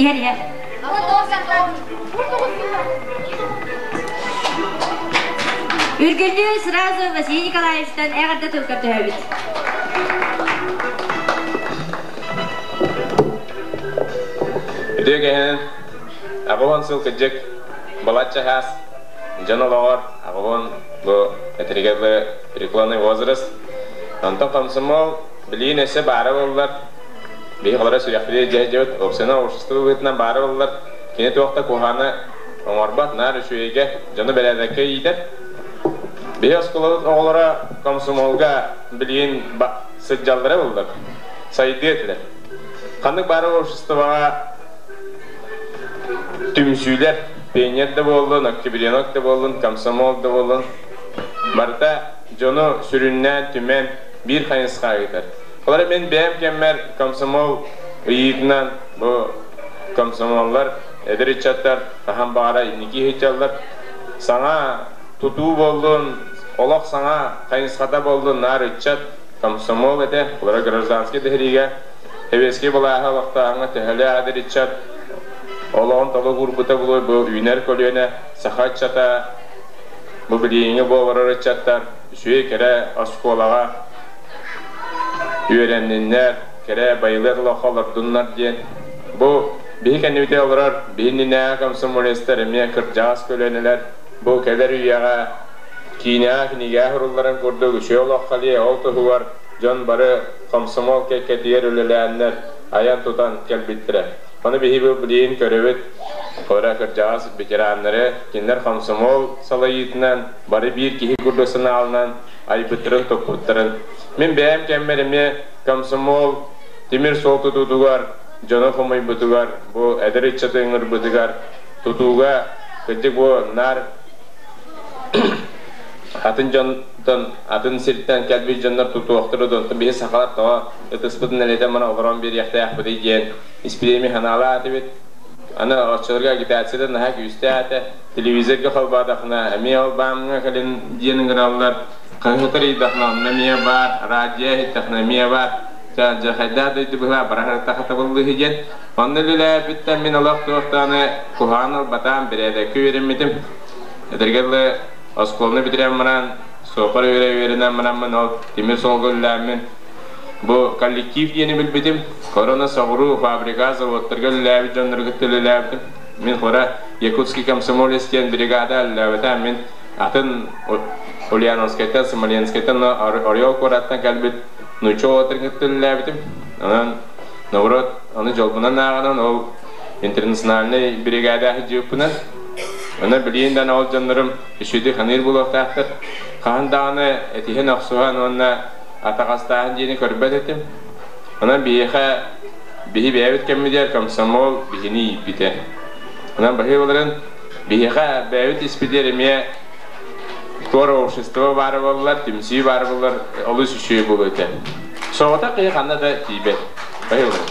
Speaker 7: Иһэр, иһэр. Үргүлдүү сразу Василий Николаевичтан эҕэрдэ тыл көрдөһөбүт.
Speaker 11: Үтүө кэһэн аҕыһын сыл кыдьык балачча хаас дьон олоҕор аҕыһын бу этэригэр преклонный возраст. Онтон комсомол билигин өссө баара буоллар биһи холоро сүрэхпитигэр дьэ дьэбит общественное общество быһыытынан баара буоллар кини туох да куһаҕаны оҥорбот, наар үчүгэйгэ дьону бэрээдэккэ иитэр. Биһи оскуолабыт оҕолоро комсомолга билигин сылдьаллара буоллар, сайдыа этилэр. Ханнык баара обществоҕа түмсүүлэр, пионер да буоллун, октябренок да буоллун, комсомол да буоллун, барыта дьону сүрүннээн түмэн биир хайысхаҕа ыытар. Олор мин бэйэм кэммэр комсомол ыйыытынан бу комсомоллар, эдэр ыччаттар хаһан баҕара инники иһитэллэр. Саҥа тутуу буоллун, олох саҥа хайысхата буоллун, наар ыччат комсомол этэ. Олоро гражданскай дэһириигэ сэбиэскэй былааһы олохтооһуҥҥа төһөлөөх эдэр ыччат олоҕун толук уурбута буолуой бу үүнэр көлүөнэ саха ыччата бу билиҥҥи буолар ыччаттар үчүгэй кэрэ оскуолаҕа үөрэнниннэр. кэрэ байылыат олоххо олордуннар диэн. Бу биһи кэннибитигэр олорор биһиннинээҕи комсомолецтар эмиэ кырдьаҕас көлүөнэлэр бу кэлэр үйэҕэ киинэҕэ кинигэҕэ сурулларын курдук үчүгэй олоххо диэ ол туһугар дьон бары комсомол кэккэтигэр үлэлээннэр айан-тутан кэлбиттэрэ. Ону биһи бу билигин көрөбүт, кыра кырдьаҕас ветераннары, кинилэр комсомол салайыытынан бары биир киһи курдук санааланан айбыттарын-туппуттарын. Мин бэйэм кэммэр эмиэ комсомол тимир суол тутуутугар, дьону хомуйбутугар, бу эдэр ыччаты ыҥырбытыгар тутууга кырдьык бу наар атын дьонтон, атын сиртэн кэлбит дьоннор тутуохтара донтон биһи сахалар тоҕо ытыспытын элитэн мана олорон биэриэхтээхпитий диэн испириэми санаалаатыбыт. Аны оччолорго агитацията наһаа күүстээх этэ. Телевизорга холбоотоххуна эмиэ ол баамҥа кэлин диэн ыҥыраллар. Хаһыатар ыйдахына онно эмиэ баар, радио иһиттэхинэ эмиэ баар. Дьэ хайдах дойду быһа бараһырта хатабыллыһы диэн. Онно үлэлээбиттэн мин олох туох даҕаны куһаҕан ылбатаам, бэрээдэккэ үөрэммитим. Эдэргэ дылы оскуоланы бүтэрэн баран, суоппар үөрэ үөрэнэн бараммын ол тимир суолга үлэлээммин бу коллектив диэни билбитим. Корона соҕуруу фабрика заводтарга үлэлээбит дьоннору кытта үлэлээбитим. Мин хора Якутский комсомолец диэн бригада үлэлээбитим. Мин атын Ульяновскайтан, Смоленскайтан, Орел куораттан кэлбит нуучча уолаттарын кытта үлэлээбитим. Онон наоборот, аны дьолбунан ааҕынан ол интернациональнай бригада сылдьыбыппынан. Онон билигин да ол дьоннорум үчүгэйдик ханыыр буолуохтаахтар. Хаһан даҕаны этиһэн-охсуһан уонна атаҕастааһын диэни көрбөт этим. Онон биһиэхэ биһи бэйэбит кэммитигэр комсомол биһини ииппитэ. Онон баһыыбаларын биһиэхэ бэйэбит испитигэр эмиэ туора общество баар буоллар, түмсүү баар буоллар олус үчүгэй буолуо этэ. Соҕотох киһи ханна да тиийбэт. Баһыыбаларын.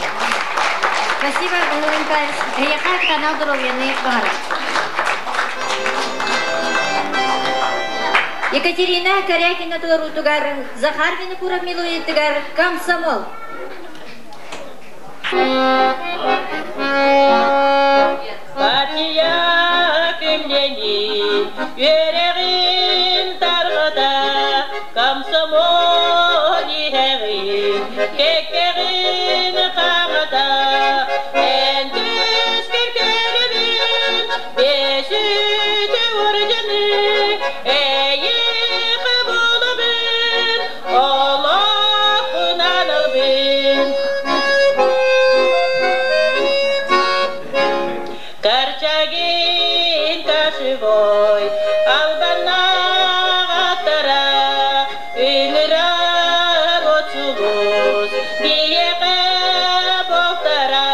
Speaker 7: Спасибо, Владимир Николаевич. Эһиэхэ канал здоровьяны баҕарар. Екатерина Корякина туоруутугар, Захар Винокуров милуетыгар комсомол.
Speaker 10: Партия күннэнии үөрэҕин тарҕата комсомол иһэҕин кэккэҕин хаҥата эн түскэр көрөбүн бэсүтэ ордены эйиэхэ булабын олохпунан ылбын Корчагин кошевой албаннаҕаттара ыҥырар от сулус биһиэхэ буолтара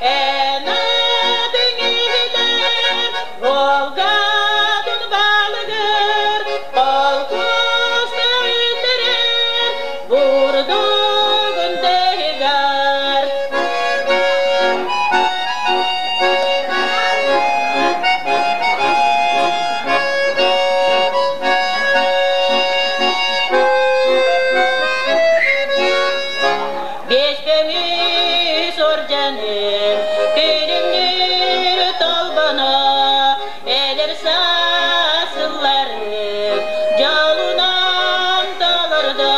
Speaker 10: эн атыҥ иһитэр Волгатын балыгыр холкуоска үттэрэр бурдугун тэһигэр. Бес көмүс орденым күлүмнүүр толбоно эдэр саас ылларым дьолунан толордо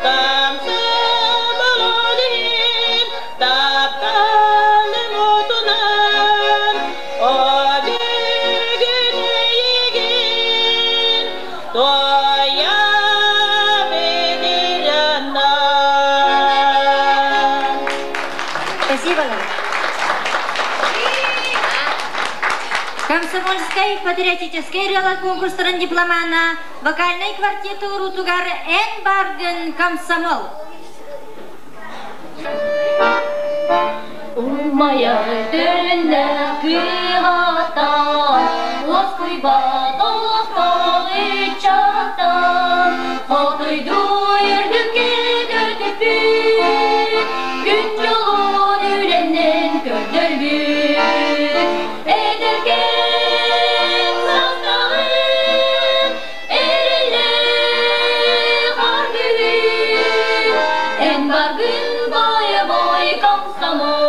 Speaker 10: комсомол иһин тапталым отунан о бүгүн эйигин туойабын ырыанан.
Speaker 7: Спасибо вам. Комсомольскай патриотическай ырыалар конкурстарын дипломана вокальнай квартет уруутугар Эн баргын комсомол.
Speaker 4: Умайар төлөннөөх кыһаттан, уоскуйбат олохтоох ыччаттан, хотуйдуу үрдүккэ көтүппүт, күн дьолун үлэннэн көрдөрбүт. Эдэркээн састаҕын эрэллээх аргыһын, эн баргын бойобуой комсомол.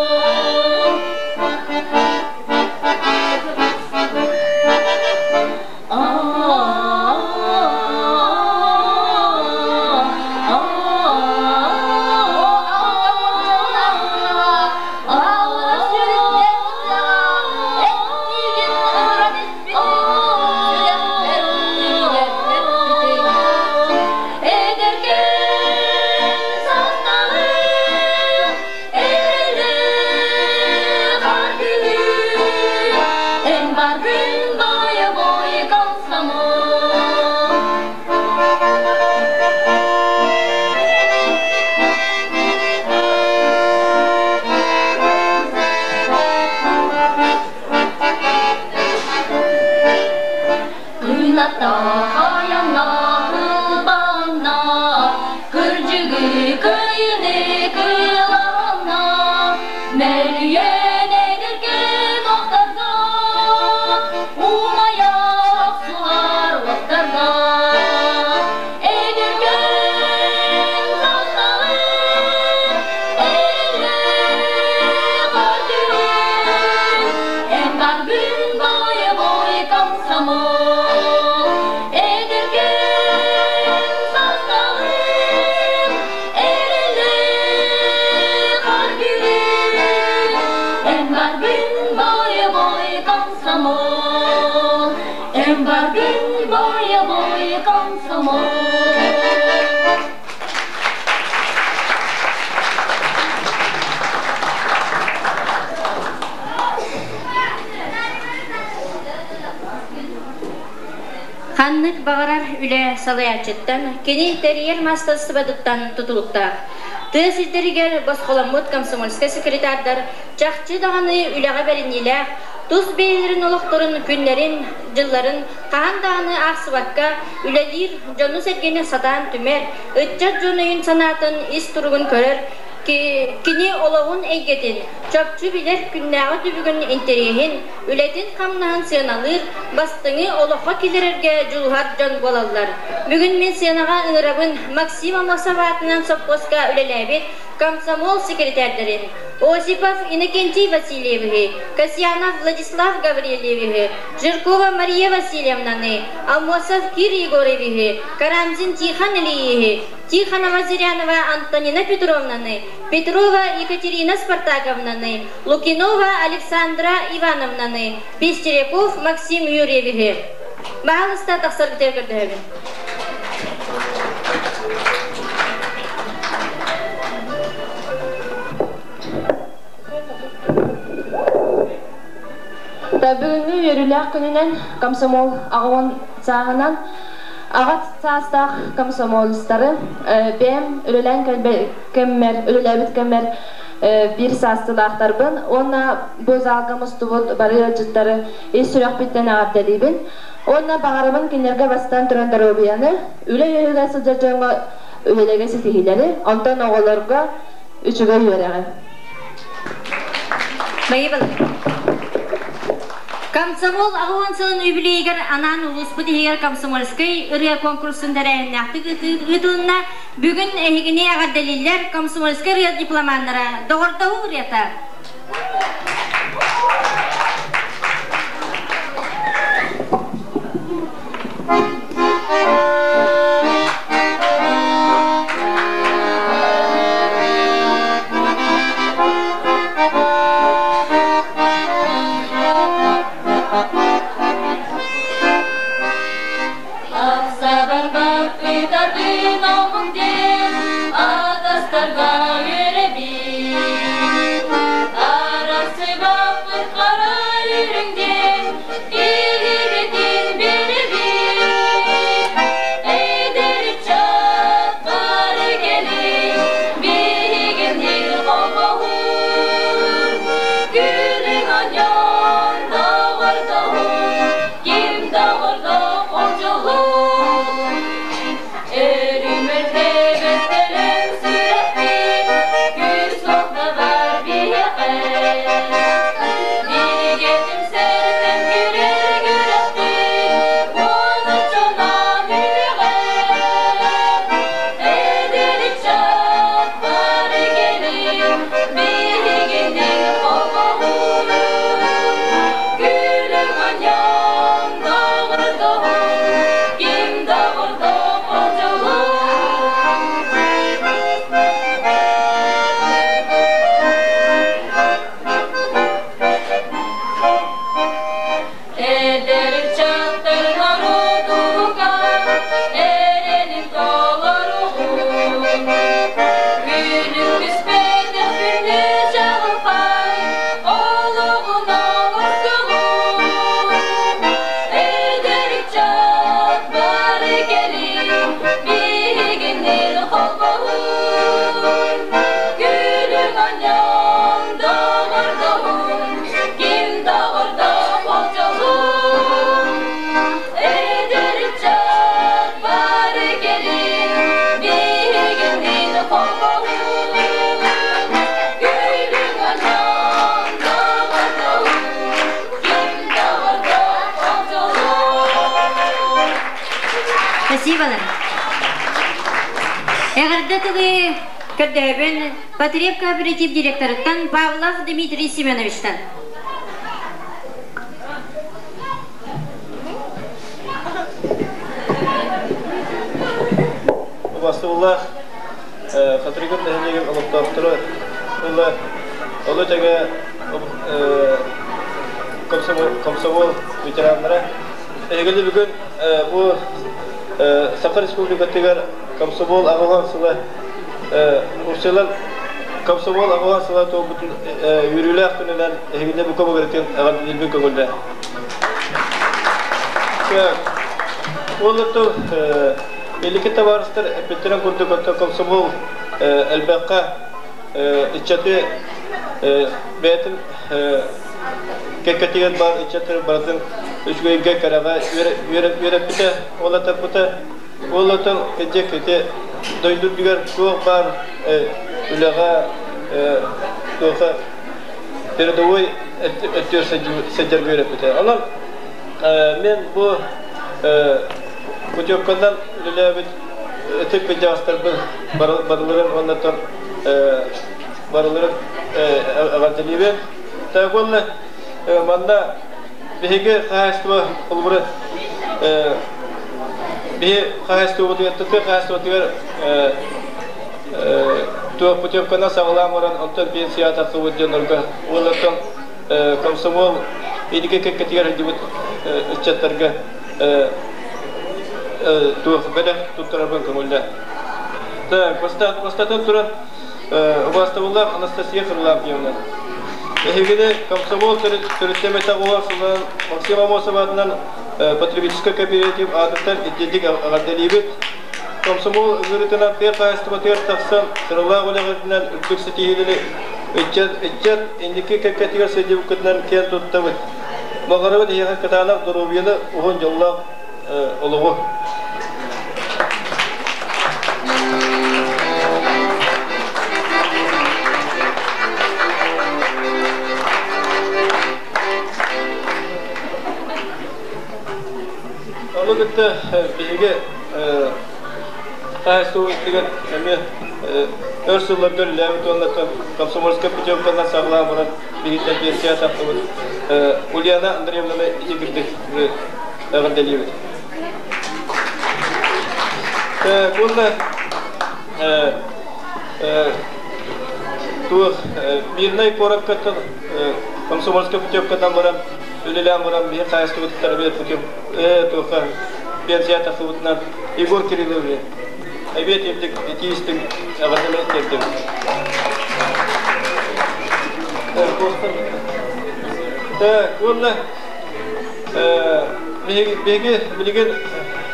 Speaker 7: Ханнык баҕарар үлэ салайааччыттан, кини тэрийэр маастарыстыбатыттан тутулуктаах. Тыа сирдэригэр босхоломмут комсомольскай секретардар чахчы даҕаны үлэҕэ бэриниилээх, тус бэйэлэрин олохторун күннэрин, дьылларын хаһан даҕаны аахсыбакка үлэлиир дьону-сэргэни сатаан түмэр, ыччат дьон өйүн-санаатын ис туругун көрөр, кини олоҕун эйгэтин чопчу билэр күннээҕи түбүгүн интэриэһин, үлэтин-хамнаһын сыаналыыр, бастыҥы олоххо киллэрэргэ дьулуһар дьон буолаллар. Бүгүн мин сыанаҕа ыҥырабын Максим Аммосов аатынан сопхуоска үлэлээбит комсомол секретэрдэрин Осипов Иннокентий Васильевиһы, Касьянов Владислав Гаврильевиһы, Жиркова Мария Васильевнаны, Аммосов Кир Егоровиһы, Карамзин Тихон Ильиһы, Тихонова Зырянова Антонина Петровнаны, Петрова Екатерина Спартаковнаны, Лукинова Александра Ивановнаны, Пестеряков Максим Юрьевиһы. Баһаалыста тахсаргытыгар көрдөһөбүн.
Speaker 12: Бүгүҥҥү үөрүүлээх күнүнэн комсомол аҕа сааһынан аҕа саастаах комсомолистары бэйэм үлэлээн кэммэр, үлэлээбит кэммэр биир саастыылаахтарбын уонна бу залга мустубут бары ыалдьыттары ис сүрэхпиттэн эҕэрдэлиибин. Уонна баҕарабын кинилэргэ бастаан туран доруобуйаны, үлэ үөһүгэр сылдьар дьоҥҥо үлэлэргэ ситиһиилэри, онтон оҕолорго үчүгэй үөрэҕи.
Speaker 7: Комсомол аҕыс сылын үбүлүөйүгэр анаан улууспут иһигэр комсомольскай ырыа конкурсун тэрээһиннээхтик ыытылынна. Бүгүн эһигини эҕэрдэлииллэр комсомольскай ырыа дипломаннара Доҕордоһуу ырыата.
Speaker 10: Ахсабарбаппытардын омук диэн атастарга үөрэбин. Арахсыбаппыт хара үрүҥ диэн илиибитин биэрэбин. Эдэр ыччат бары кэлин биһигинниин холбоһун. Күлүҥ онньон доҕордоһун, ким доҕордоох ол дьолун. Өрүмүрдэбэт өлөн сүрэхпит, күүс уох да бар биһиэхэ. Бигэ түмсэртэн күрэр күрэхпит, уон оччонон үлэҕэ. Эдэр ыччат бары кэлин, биһигинниин холбоһун. Күлүҥ онньон доҕордоһун, ким доҕордоох ол дьолун. Эдэр ыччаттар норуотугар эрэлин толоругун. Күнүм түспэтэх күндү чаҕылхай олоҕун оҥорсугун. Эдэр ыччат бары кэлин биһигинниин холбоһун. Күлүҥ онньон доҕордоһун, ким доҕордоох ол дьолун. Эдэр ыччат бары кэлин биһигинниин холбоһун. Күлүҥ онньон доҕордоһун, ким доҕордоох ол дьолун.
Speaker 7: Спасибо. Эҕэрдэ тылы көрдөһөбүн Потреб кооператив директорыттан Павлов Дмитрий Семеновичтан.
Speaker 13: Убастыбыллаах Хатырыгын нэһилиэгин олохтоохторо ыла олу тэҥэ комсомол ветераннара эһигини бүгүн бу Саха Республикатыгар комсомол аҕалан сыла Урсилар комсомол аҕалан сыла туолбутун үөрүүлээх күнүнэн эһигини бу көмөлөрүтүн эҕэрдэлиирбин көҥүллээ. Ол илики табаарыстар эппиттэрин курдук оттон комсомол элбэххэ ыччаты бэйэтин кэккэтигэр баар ыччаттары барытын үчүгэйгэ кэрэҕэ үөрэппитэ, ол атарбыта. Ол отон кэдьэк ити дойду үрдүгэр туох баар үлэҕэ туоха передовой өттүгэр сылдьарга үөрэппитэ. Онон мен бу путевканан үлэлээбит ытык кырдьаҕастарбын барыларын уонна барыларын эҕэрдэлиибин. Так уонна манна биһиги хаһаайыстыба холобура биһи хаһаайыстыбабытыгар тыа хаһаайыстыбатыгар туох путевканы саҕалаан баран онтон пенсияҕа тахсыбыт дьоннорго уонна оттон комсомол инники кэккэтигэр сылдьыбыт ыччаттарга туох бэлэх туттарарбын көҥүллээн. Так, бастатан туран убаастабыллаах Анастасия Харлампьевна, эһигини комсомол төрүттэмэтэх уһун сылынан Максим Амосов аатынан потребительскай кооператив аатыттан итинник эҕэрдэлиибит. Комсомол ыҥырыытынан тыа хаһаайыстыбатыгар тахсан сыралаах үлэҕитинэн үрдүк ситиһиилэри ыччат, ыччат инники кэккэтигэр сылдьыбыккытынан киэн туттабыт. Баҕарабыт эһиэхэ кытаанах доруобуйаны, уһун дьоллоох олоҕу. Ону кытта биһиги хаһаайыстыбабытыгар эмиэ өр сылларга үлэлээбит уонна комсомольскай путевканан саҕалаан баран биһиттэн пенсия тахсыбыт Ульяна Андреевнаны итигирдик эҕэрдэлиибит. Уонна туох Мирнай куоракка комсомольскай путевканан баран үлэлээн баран биһи хаһаайыстыбытыттан эмиэ туохха пенсия тахсыбытынан Егор Кириллович эбиэт ирдик итии истиҥ эҕэрдэлэрин тиэрдэбит. Уонна биһиги билигин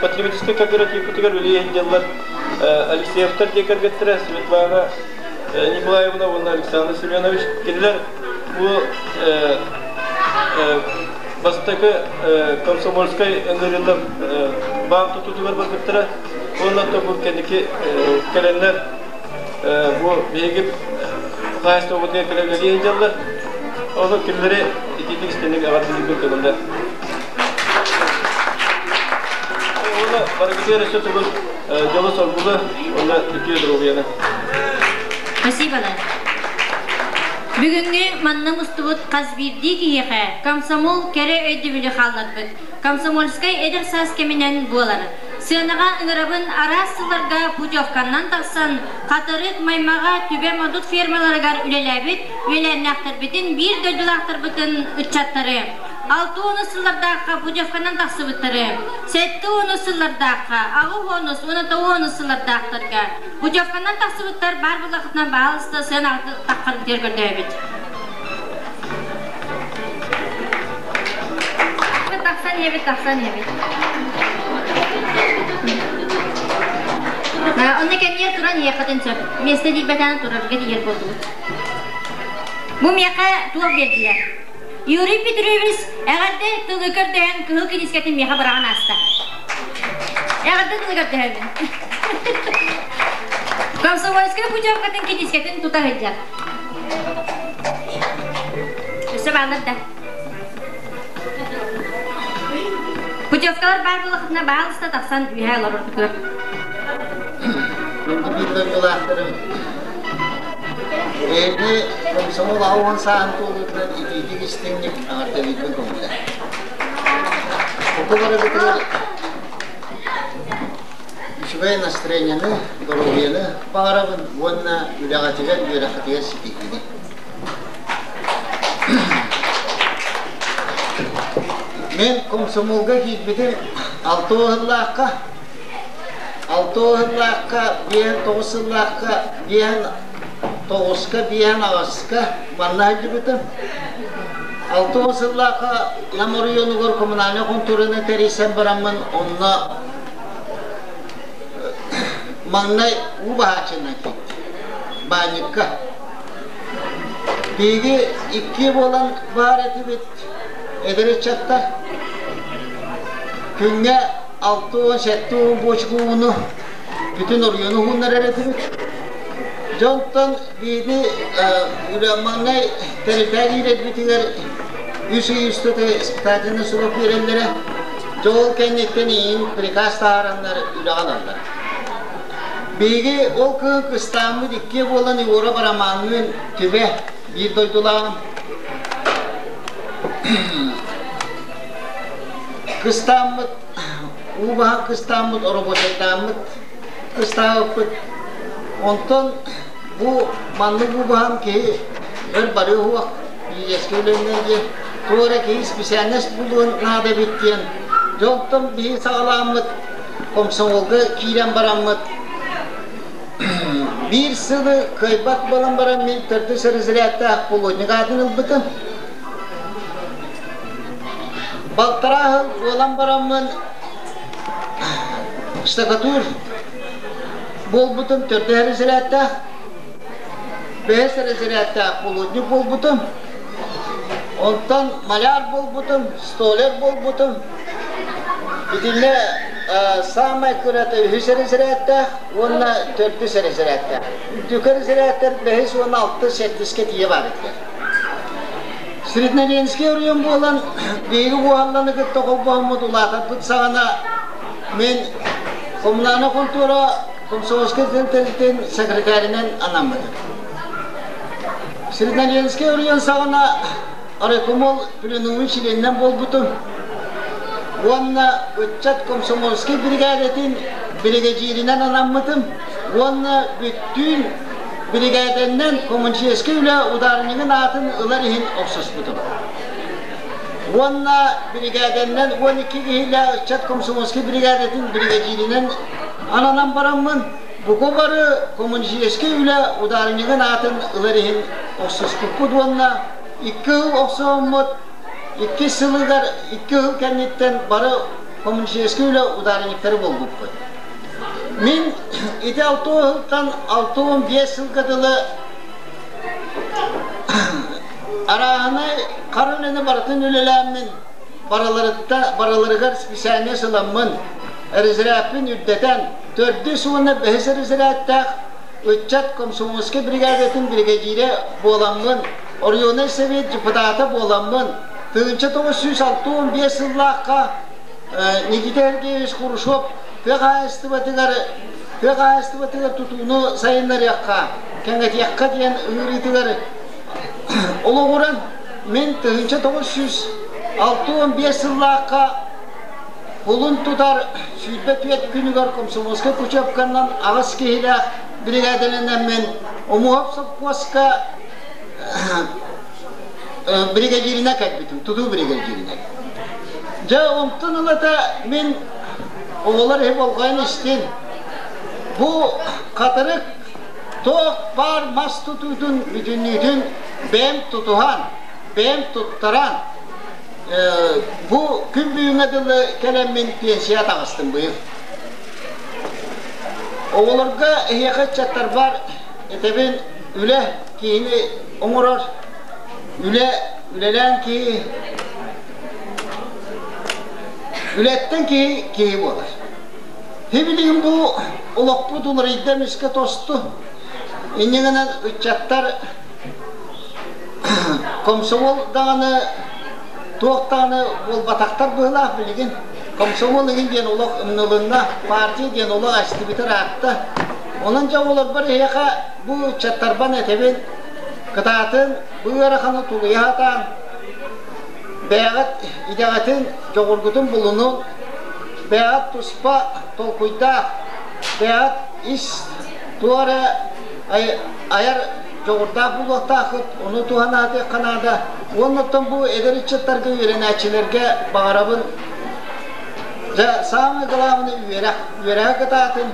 Speaker 13: потребительскай кооперативпытыгар үлэлии сылдьаллар Алексеевтар дьиэ кэргэттэрэ Светлана Николаевна уонна Александр Семенович. Кинилэр бу бастакы комсомольскай ыҥырыылар баан тутуутугар барбыттара. Уонна бу кэнники кэлэннэр бу биһиги хаһаайыстыбабытыгар кэлэн үлэлии сылдьаллар. Ону кинилэри итиитик истиҥник эҕэрдэлиирбин көҥүллэр. Уонна барыгытыгар өссө төгүл дьолу-соргуну уонна үтүө доруобуйаны.
Speaker 7: Спасибо, Бүгүҥҥү манна мустубут хас биирдии киһиэхэ комсомол кэрэ өйдөбүлү хаалларбыт комсомольскай эдэр саас кэминэн буолар. Сыанаҕа ыҥырабын араас сылларга путевканнан тахсан Хатырык, Маймаҕа, Түбэ Модут фермаларыгар үлэлээбит үөлээннээхтэрбитин, биир дойдулаахтарбытын ыччаттары. 60 сыллардаахха путевканан тахсыбыттары, 70 сыллардаахха, 80 уонна 90 сыллардаахтарга путевканан тахсыбыттар баар буллахытынан баһаалыста сыанаҕа таххаргытыгар көрдөөбүт. Тахсан иһэбит, тахсан иһэбит. Онно кэнниэр туран иһиэххитин сөп. Миэстэ диирбэтэҕин турарга тиийэр буоллубут. Бу миэхэ туох биэрдилэр? Юрий Петрович эҕэрдэ тылы көрдөһөн кыһыл кинискэтин миэхэ быраҕан ааста. Эҕэрдэ тылы көрдөһөбүн. Комсомольскай путевкатын кинискэтин тута сылдьар. Өссө бааллар да. Путевкалар баар буоллаххытына баалыста тахсан үөһэ олороргутугар.
Speaker 14: Күндү биир дойдулаахтарым, эһиги комсомол аҕа сааһын туолуутунан итиитик истиҥник эҕэрдэлиирбин көҥүллээ. Бука барыгытыгар үчүгэй настроениены, доруобуйаны баҕарабын уонна үлэҕитигэр, үөрэххитигэр ситиһиини. Мин комсомолга киирбитим 6 сыллаахха, 6 сыллаахха, 5 сыллаахха, 5 9-ка, 5 8-ка манна сылдьыбытым. 6 сыллаахха Нам оройуонугар коммунальнай хонтуораны тэрийсэн бараммын, онно Маҥнай уу баһааччынан киирдим. Баанньыкка. Биһиги иккиэ буолан баар этибит, эдэр ыччаттар. Күҥҥэ 60-70 буочука ууну бүтүн оройуону уһуннарар этибит. Дьонтон биһиги маҥнай тэрилтэҕэ киирэрбитигэр үс ый устата испытательный срок биэрэллэрэ. Дьэ ол кэнниттэн иин приказ таһаараннар үлэҕэ ылаллар. Биһиги ол кыһын кыстааммыт иккиэ буолан Егоров Романныын Түбэ биир дойдулааҕым кыстааммыт уу баһан кыстааммыт оробуочайдааммыт кыстаабыппыт. Онтон бу маннык уу баһан киһи өр барыа суох бииргэскэ үлэннэн диэн туох эрэ киһи специальность булуон наада эбит диэн дьэ онтон биһиги саҕалааммыт комсомолга киирэн бараммыт биир сылы кыайбат буолан баран мин төрдүс разрядтаах полудник аатын ылбытым. Балтараа сыл буолан бараммын штукатур буолбутум төрдүс разрядтаах, бэһис разрядтаах полудник буолбутум. Онтон маляр буолбутум, столяр буолбутум. Итиннэ саамай кырата үһүс эрэсэрээттээх уонна төрдүс эрэсэрээттээх. Үрдүкү эрэсэрээттэр бэһис уонна алтыс сэттискэ тиийэ баар этилэр. Среднеленский оройуон буолан, биһиги Уһалланы кытта холбоһоммут улаатарбыт саҕана мин коммунальнай хонтуора комсомольскай тэрилтэтин секретарынан анаммытым. Среднеленский оройуон саҕана райкомол пленумун чилиэнинэн буолбутум уонна ыччат комсомольскай биригээдэтин биригэдьииринэн анаммытым уонна бүттүүн биригээдэннэн коммунистическай үлэ ударнигын аатын ылар иһин охсуспутум. Уонна биригээдэннэн 12 киһилээх ыччат комсомольскай биригээдэтин биригэдьииринэн ананан бараммын бука бары коммунистическай үлэ ударнигын аатын ылар иһин охсуспуппут уонна икки сыл охсуһуммут икки сылыгар икки сыл кэнниттэн бары коммунистическай үлэ ударниктары буолбуппут. Мин ити алта сылтан 65 сылга дылы арааһынай хара үлэни барытын үлэлээммин барыларытта барыларыгар специальность ыламмын разрядпын үрдэтэн төрдүс уонна бэһис разрядтаах ыччат комсомольскай бригадатын биригэдьиирэ буоламмын оройуоннай совет депутата буоламмын 1965 сыллаахха Никита Сергеевич Хрущев тыа хаһаайыстыбатыгар тыа хаһаайыстыбатыгар тутууну сайыннарыахха, кэҥэтиэххэ диэн ыҥырыытыгар олоҕуран мин 1965 сыллаахха кулун тутар 24 күнүгэр комсомольскай путевканан аҕыс киһилээх биригээдэлэнэммин Омуһап сопхуоска биригэдьииринэн кэлбитим, тутуу биригэдьииринэн. Дьэ, онтон ылата мин оҕолор иһи болҕойон истин. Бу хатырык туох баар мас тутуутун бүтүннүүтүн бэйэм тутуһан, бэйэм туттаран, бу күн бүгүҥҥэ дылы кэлэммин пенсия таҕыстым быйыл. Оҕолорго эһиэхэ ыччаттарбар этэбин үлэ киһини оҥорор, үлэ үлэлээн киһи үлэттэн киһи киһи буолар. Билигин бу олохпут уларыйда эмискэ тосту. Инньэ гынан ыччаттар комсомол даҕаны туох даҕаны буолбатахтар быһыылаах билигин. Комсомол игин диэн олох ымнылынна, партия диэн олох эстибитэ ыраатта. Онон дьэ олорбор эһиэхэ бу ыччаттарбан этэбин, кытаатын, бу ыараханы тулуйа сатаан, бэйэҕит идэҕитин, дьоҕургутун булунун, бэйэҕит туспа толкуйдаах, бэйэҕит ис туох эрэ айар дьоҕурдаах буолуохтааххыт, ону туһанаатыахха наада. Уонна оттон бу эдэр ыччаттарга, үөрэнээччилэргэ баҕарабын, дьэ, самое главное үөрэх, үөрэҕи кытаатын,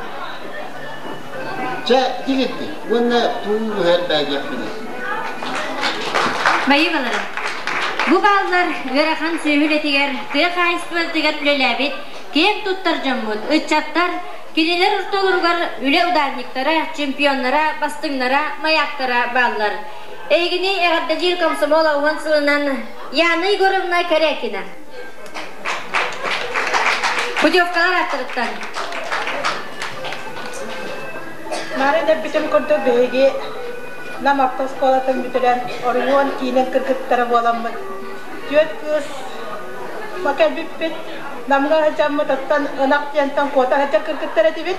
Speaker 14: чэ, тигирди уонна туу үһэр бээдиэхпиний.
Speaker 7: Байыбаларым, бу бааллар ыарахан сүөһү үлэтигэр, тыа хаһаайыстыбатыгар үлэлээбит киэн туттар дьоммут, ыччаттар. Кинилэр ортолоругар үлэ ударниктара, чемпионнара, бастыҥнара, маяктара бааллар. Эһигини эҕэрдэлиир комсомол ауһан сылынан Яна Егоровна Корякина. Путевкалар ааттарыттан.
Speaker 2: Мары эппитим курдук биһиги Нам автоскуолатын бүтэрэн оройуон киинин кыргыттара буоламмыт түөрт кыыс кэлбиппит. Намҥа сылдьаммыт оттон ынах диэнтэн куота сылдьар кыргыттар этибит.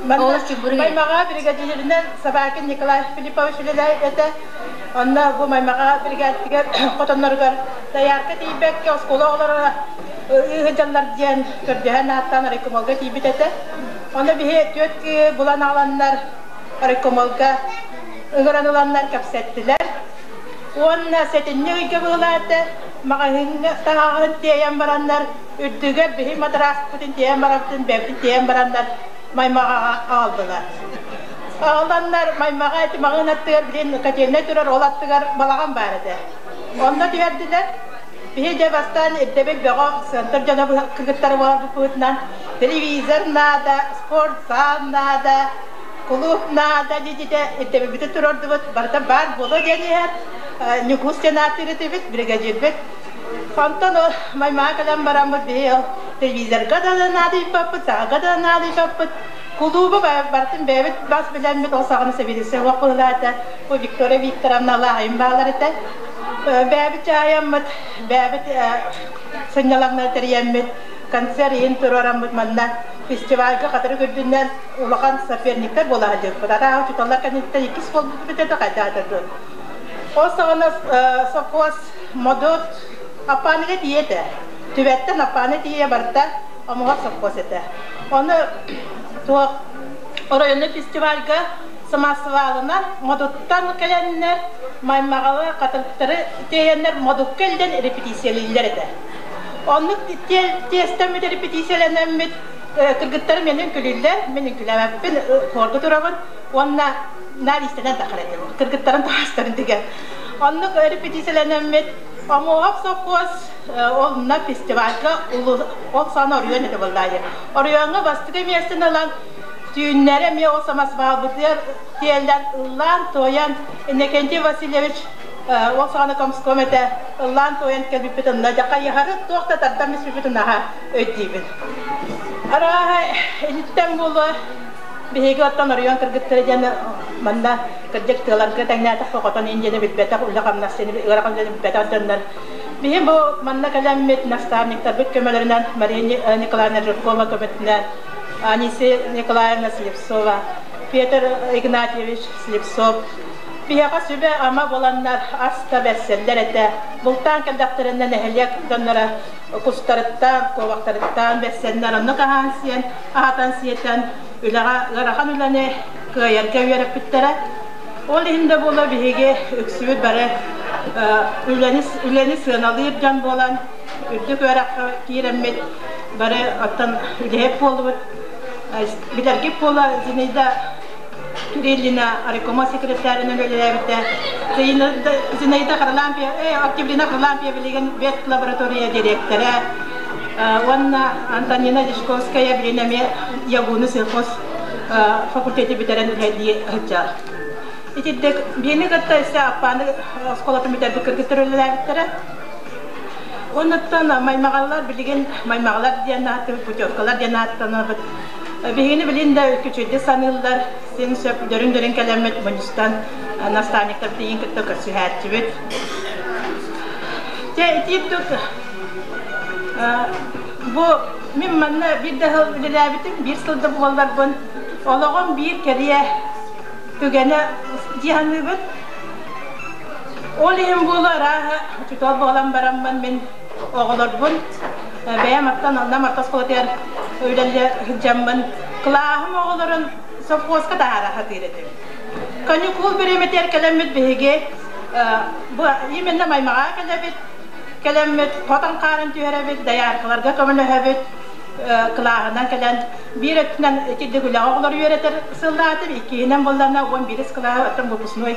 Speaker 2: Манна Маймаҕа бригадиринэн Собакин Николай Филиппович үлэлээбит этэ. Онно бу Маймаҕа бригадтыгар хотонноругар доярка тиийбэккэ оскуола оҕолоро ыыһыдьаллар диэн көрдөһөн ааттаан райкомолга тиийбит этэ. Ону биһи түөрт киһи булан аҕаланнар райкомолга ыҥыран ыланнар кэпсэттилэр. Уонна сэтинньи ыйга быһылаата маҕаһыыҥҥа таһаҕаһын тиэйэн бараннар үрдүгэр биһи матырааспытын тиэйэн барабытын бэйэбитин тиэйэн бараннар Маймаҕаҕа аҕаллылар. Аҕаланнар Маймаҕа ити маҕаһыын аттыгар билин котельнай турар ол аттыгар балаҕан баар этэ. Онно түһэрдилэр. Биһи дьэ бастаан ирдэбил бөҕө сыантыр дьоно кыргыттары буоларбытынан телевизор наада, спортзал наада, кулууп наада диэчитэ ирдэбилбитин туруордубут. Барыта баар буолуо диэн иһэр. Ньукуус диэн ааттыыр этибит, бригадирбит. Онтон ол Маймаҕа кэлэн бараммыт биһи ол телевизорга да наадыйбаппыт, саҕага да наадыйбаппыт. Кулуубу барытын бэйэбит бас билэммит ол саҕана сэбиэдиссэй уох быһыылаата. Бу Виктория Викторовна Лааһайым баалар этэ. Бэйэбит дьаһайаммыт, бэйэбит сынньалаҥнары тэрийэммит, концерт иһин туруораммыт манна фестивальга хатырык үрдүнэн улахан соперниктар буола сылдьыбыппыт. Арааһа учууталлар кэнниттэн иккис буолбуппут этэ хайдаатар дуо. Ол саҕана совхоз Модут Аппааныга тиийэ этэ. Түбэттэн Аппааны тиийэ барда Омуһах совхоз этэ. Ону туох оройуонный фестивальга самосвалынан Модуттан кэлэннэр Маймаҕалы хатырыктары тиэйэннэр Модукка илдьэн репетициялииллэр этэ. Оннук тиэстэммит репетициялэнэммит кыргыттарым миэнин күлүллэр, мин үҥкүлээбэппин, хуорга турабын уонна наар иистэнэн тахар этим. Кыргыттарым таһаастарын тигэн. Оннук репетициялэнэммит Омуоһап совхоз ол на фестивальга ол саҕана оройуон этэ буоллаайы. Оройуоҥҥа бастакы миэстэни ылан түүннэри эмиэ ол самосвалбытыгар тиэллэн ыллаан-туойан Иннокентий Васильевич ол саҕана комском этэ ыллаан-туойан кэлбиппит онно дьэ хайыһары туох да тардан испиппит наһаа өйдүүбүн. Арааһа иһиттэн буолуо биһиги оттон оройуон кыргыттара диэн манна кырдьык тыаларга тэҥнээтэххэ хотон индияны билбэтэх үлэ-хамнас ыарахан үлэни билбэтэх дьоннор биһи бу манна кэлэммит наставниктарбыт көмөлөрүнэн Мария Николаевна Жиркова көмөтүнэн Анисия Николаевна Слепцова, Петр Игнатьевич Слепцов биһиэхэ сүбэ-ама буоланнар ас да бэрсэллэр этэ. Бултаан кэллэхтэринэ нэһилиэк дьонноро кустарыттан, куобахтарыттан бэрсэннэр оннук аһаан сиэн, аһатан сиэтэн үлэҕэ ыарахан үлэни кыайарга үөрэппиттэрэ. Ол иһин да буолуо биһиги үксүбүт бары үлэни, үлэни сыаналыыр дьон буолан үрдүк үөрэххэ киирэммит бары оттон үлэһит буоллубут. Билэргит буола Зинаида Кириллина райкома секретарынан үлэлээбитэ. Зинаида Харлампия, Октябрина Харлампия билигин вет лаборатория дириэктэрэ уонна Антонина Дьячковская билин эмиэ ЯГУ-ну сельхоз факультеты бүтэрэн үлэлии сылдьар. Итирдик биэни кытта өссө Аппааны оскуолатын бүтэрбит кыргыттар үлэлээбиттэрэ. Оннуттан маймаҕалар билигин маймаҕалар диэн ааттыыбыт, путевкалар диэн ааттанабыт. Биһигини билин да үчүгэйдик саныыллар, син сөп дөрүн-дөрүн кэлэммит мунньустан наставниктар тиийин кытта көрсүһээччибит. Дьэ ити курдук бу мин манна биир да сыл үлэлээбитим, биир сыл да буолларбын олоҕум биир кэриэ түгэнэ дии саныыбын. Ол иһин буолуо арааһа учуутал буолан бараммын мин оҕолорбун бэйэм аттан Нам орто оскуолатыгар үлэлии сылдьаммын кылааһым оҕолорун совхозка таһаара сатыыр этим. Каникул бириэмэтигэр кэлэммит биһиги бу именно Маймаҕа кэлэбит, кэлэммит хотон хаарын түһэрэбит, дояркаларга көмөлөһөбүт, кылааһынан кэлэн биир өттүнэн итирдик үлэҕэ оҕолору үөрэтэр сыллаатым, иккиһинэн буоллаҕына 11 кылааһы оттон выпускной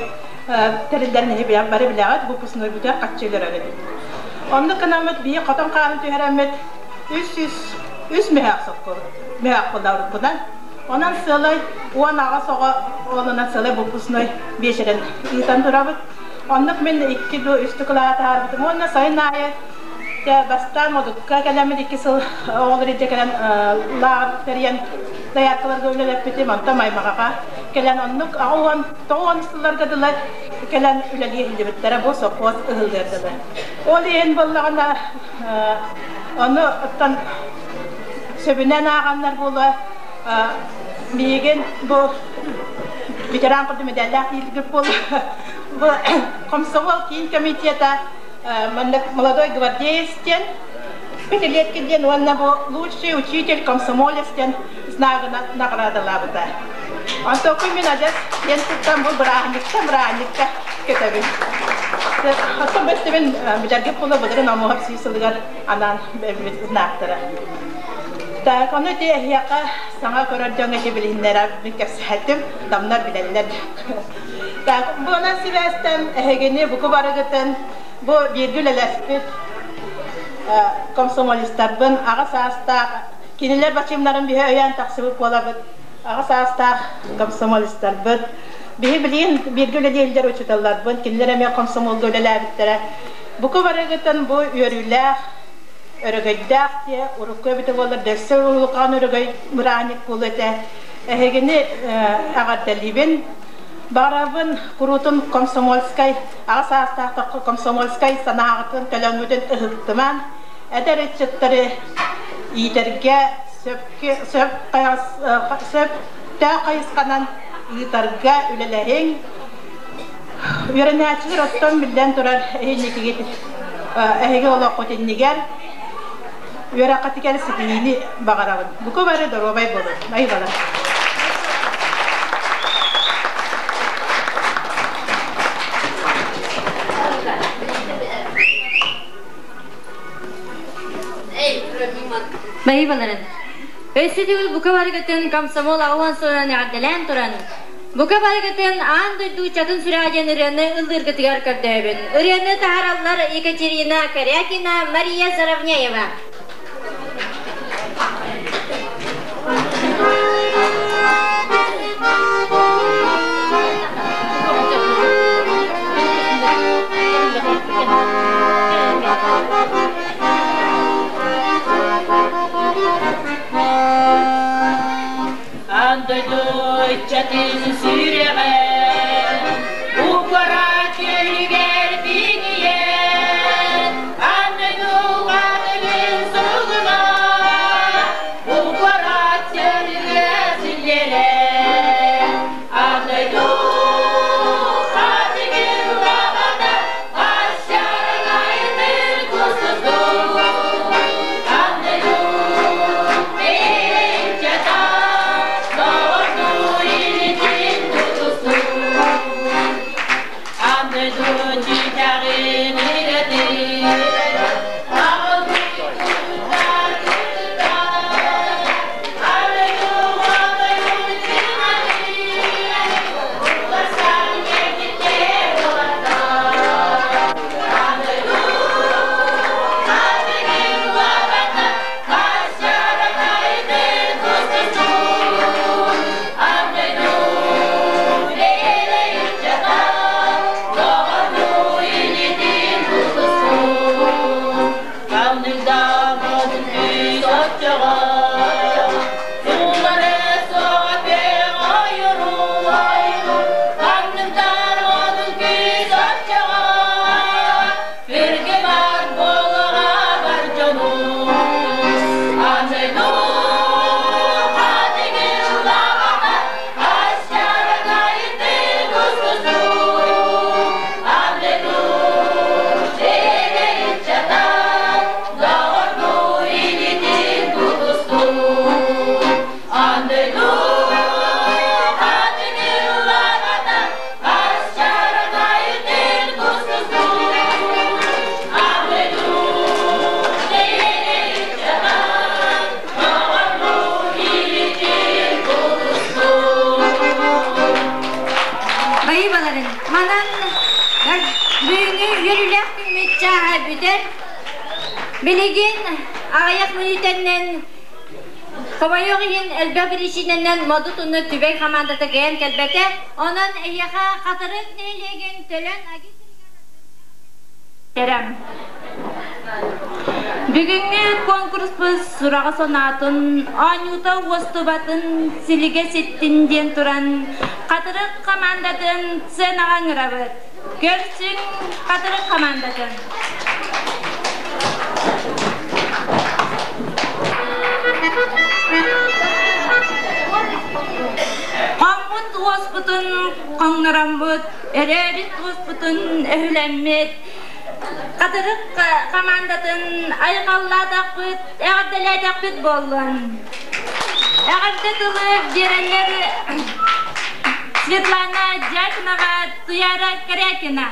Speaker 2: тэриллэрин иһи бары билэҕит, выпускной бүтэр хаччы өлөрөр эбит. Оннук гынаммыт биһи хотон хаарын түһэрэммит 300. Үс мөһөөх сокку мөһөөх буолла Онон сыалай 18 оҕо онунан сыалай выпускной биэчэрин ыытан турабыт. Оннук мин икки ду үстү кылааһы таһаарбытым. Уонна сайын аайы бастаан Модутка кэлэммит икки сыл оҕолор илдьэ кэлэн лааҕыр тэрийэн дояркаларга үлэлэппитим. Онтон Маймаҕаҕа кэлэн оннук аҕа 90 сылларга дылы кэлэн үлэлии иһиллибиттэрэ бу сопхуос ыһыллыар дылы. Ол иһин буоллаҕына ону оттон сөбүнэн ааҕаннар буолуо миигин бу ветеран курдук мэдээллээх дииргит буолуо бу комсомол киин комитета маннык молодой гвардеец диэн пятилетки диэн уонна бу лучший учитель комсомолец диэн знагынан наградалаабыта. Онтон мин адьас диэн туттан бу бырааһынньыктан бырааһынньыкка көтөбүн. Оттон бэстибин билэргэ буола былырын омуһап сүүс сылыгар анаан бэбит знаактара. Так, ону ити эһиэхэ саҥа көрөр дьоҥҥо ити билиһиннэрэ мин кэпсээтим, дамнар билэллэр. Так, бу онон сибээстэн эһигини буку барыгытын бу бииргэ үлэлэспит комсомолистарбын аҕа саастаах кинилэр бачыымнарын биһи өйөөн тахсыбыт буолабыт аҕа саастаах комсомолистарбыт биһи билигин бииргэ үлэлииллэр учууталларбын кинилэр эмиэ комсомолга үлэлээбиттэрэ буку барыгытын бу үөрүүлээх өрөгөйдөөх диэ урукку эбитэ буоллар дөссө улахан өрөгөй бырааһынньык буолуо этэ эһигини эҕэрдэлиибин баҕарабын куруутун комсомольскай аҕа саастаах комсомольскай санааҕытын төлөҥҥүтүн ыһыктыман эдэр ыччаттары иитэргэ сөпкө сөп сөптөөх хайысханан ыытарга үлэлэһиҥ үөрэнээччилэр оттон биллэн турар эһинникигит эһиги олоххут иннигэр үөрэххитигэр ситиһиини баҕарабын бука бары доруобай буолун айбалар
Speaker 7: Баһыыбаларын. Өссө төгүл бука барыгытын комсомол аҕуһан сылынан эҕэрдэлээн туран, бука барыгытын аан дойду ыччатын сүрэҕэ диэн ырыаны ыллыыргытыгар көрдөөбүн. Ырыаны таһараллар Екатерина Корякина, Мария Заровняева.
Speaker 10: Аан дойду ыччатын сүрэҕэ Укара күөлүгэр бигийэн Аан дойду аатыгын суругуна Укара күөлүгэр силлиэрэ Аан дойду аатыгын лаҕата
Speaker 7: Байыбаларын манан бүгүҥҥү үөрүүлээх күммүт чааһа бүтэр. Билигин аҕыйах мүнүүтэннэн Хомойуох иһин элбэх биричиинэнэн Модут уонна Түбэй хамаандата кыайан кэлбэтэ. Онон эһиэхэ Хатырык нэһилиэгин Төлөн
Speaker 15: Тэрэм. Бүгүҥҥү куонкуруспут сураҕа санаатын, оонньуута уостубатын силигэ ситтин диэн туран, Хатырык хамаандатын сценаҕа ыҥырабыт. Көрсүҥ Хатырык хамаандатын. Хоммут уоспутун хоҥнороммут, өрөөбүт уоспутун өһүлэммит, Хатырык хамаандатын айхаллаатахпыт, эҕэрдэлээтэхпит буоллун. Эҕэрдэ тылы биэрэллэр Светлана Дьяконова, Туяра Корякина.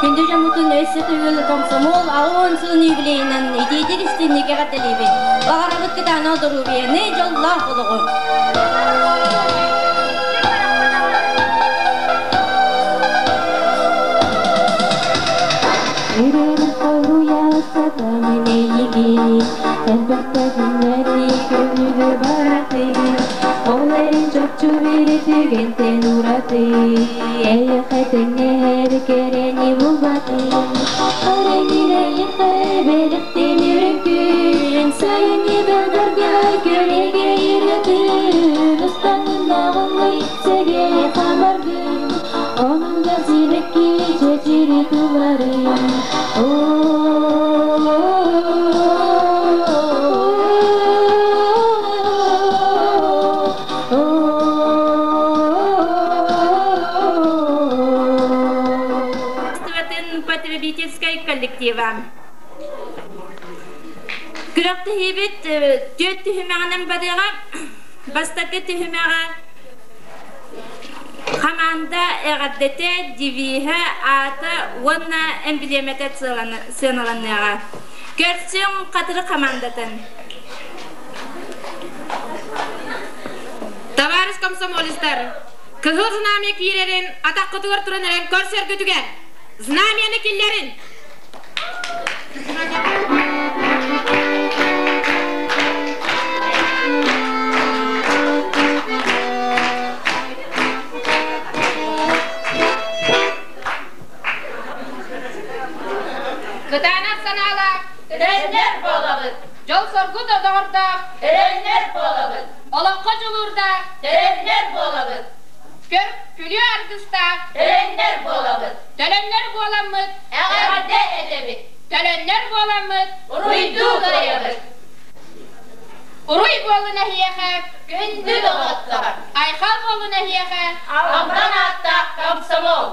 Speaker 7: Күндү дьоммутун өссө төгүл комсомол 60 сылын юбилейынан итиитик истинник эҕэрдэлиибит. Баҕарабыт кытаанах доруобуйаны, дьоллоох олоҕу!
Speaker 15: Потребительскай коллектива. Күрэхтэһиибит түөрт түһүмэҕинэн барыаҕа. Бастакы түһүмэҕэ хамаанда эҕэрдэтэ, девиһэ, аата уонна эмблемэтэ сыаналаныаҕа. Көрсүҥ Хатыры хамаандатын.
Speaker 16: Товарищ комсомолецтар, кыһыл знамя киирэрин атаххытыгар туран эрэн көрсөргүтүгэр знамяны киллэрин! Кытаанах санаалаах
Speaker 10: Эрэннэр буолабыт!
Speaker 16: Дьол-соргу да доҕордоох
Speaker 10: Эрэннэр буолабыт!
Speaker 16: Олоххо дьулуурдаах
Speaker 10: Тэрэннэр буолабыт!
Speaker 16: Көр, күлүү аргыстаах
Speaker 10: Тэрэннэр буолабыт!
Speaker 16: Төлөннөр буоламмыт
Speaker 10: Эҕэрдэ этэбит!
Speaker 16: Төлөннөр буоламмыт
Speaker 10: Уруйдуу кыайабыт!
Speaker 16: Уруй буоллун эһиэхэ
Speaker 10: Күндү доҕоттор!
Speaker 16: Айхал буоллун эһиэхэ
Speaker 10: Албан ааттаах комсомол!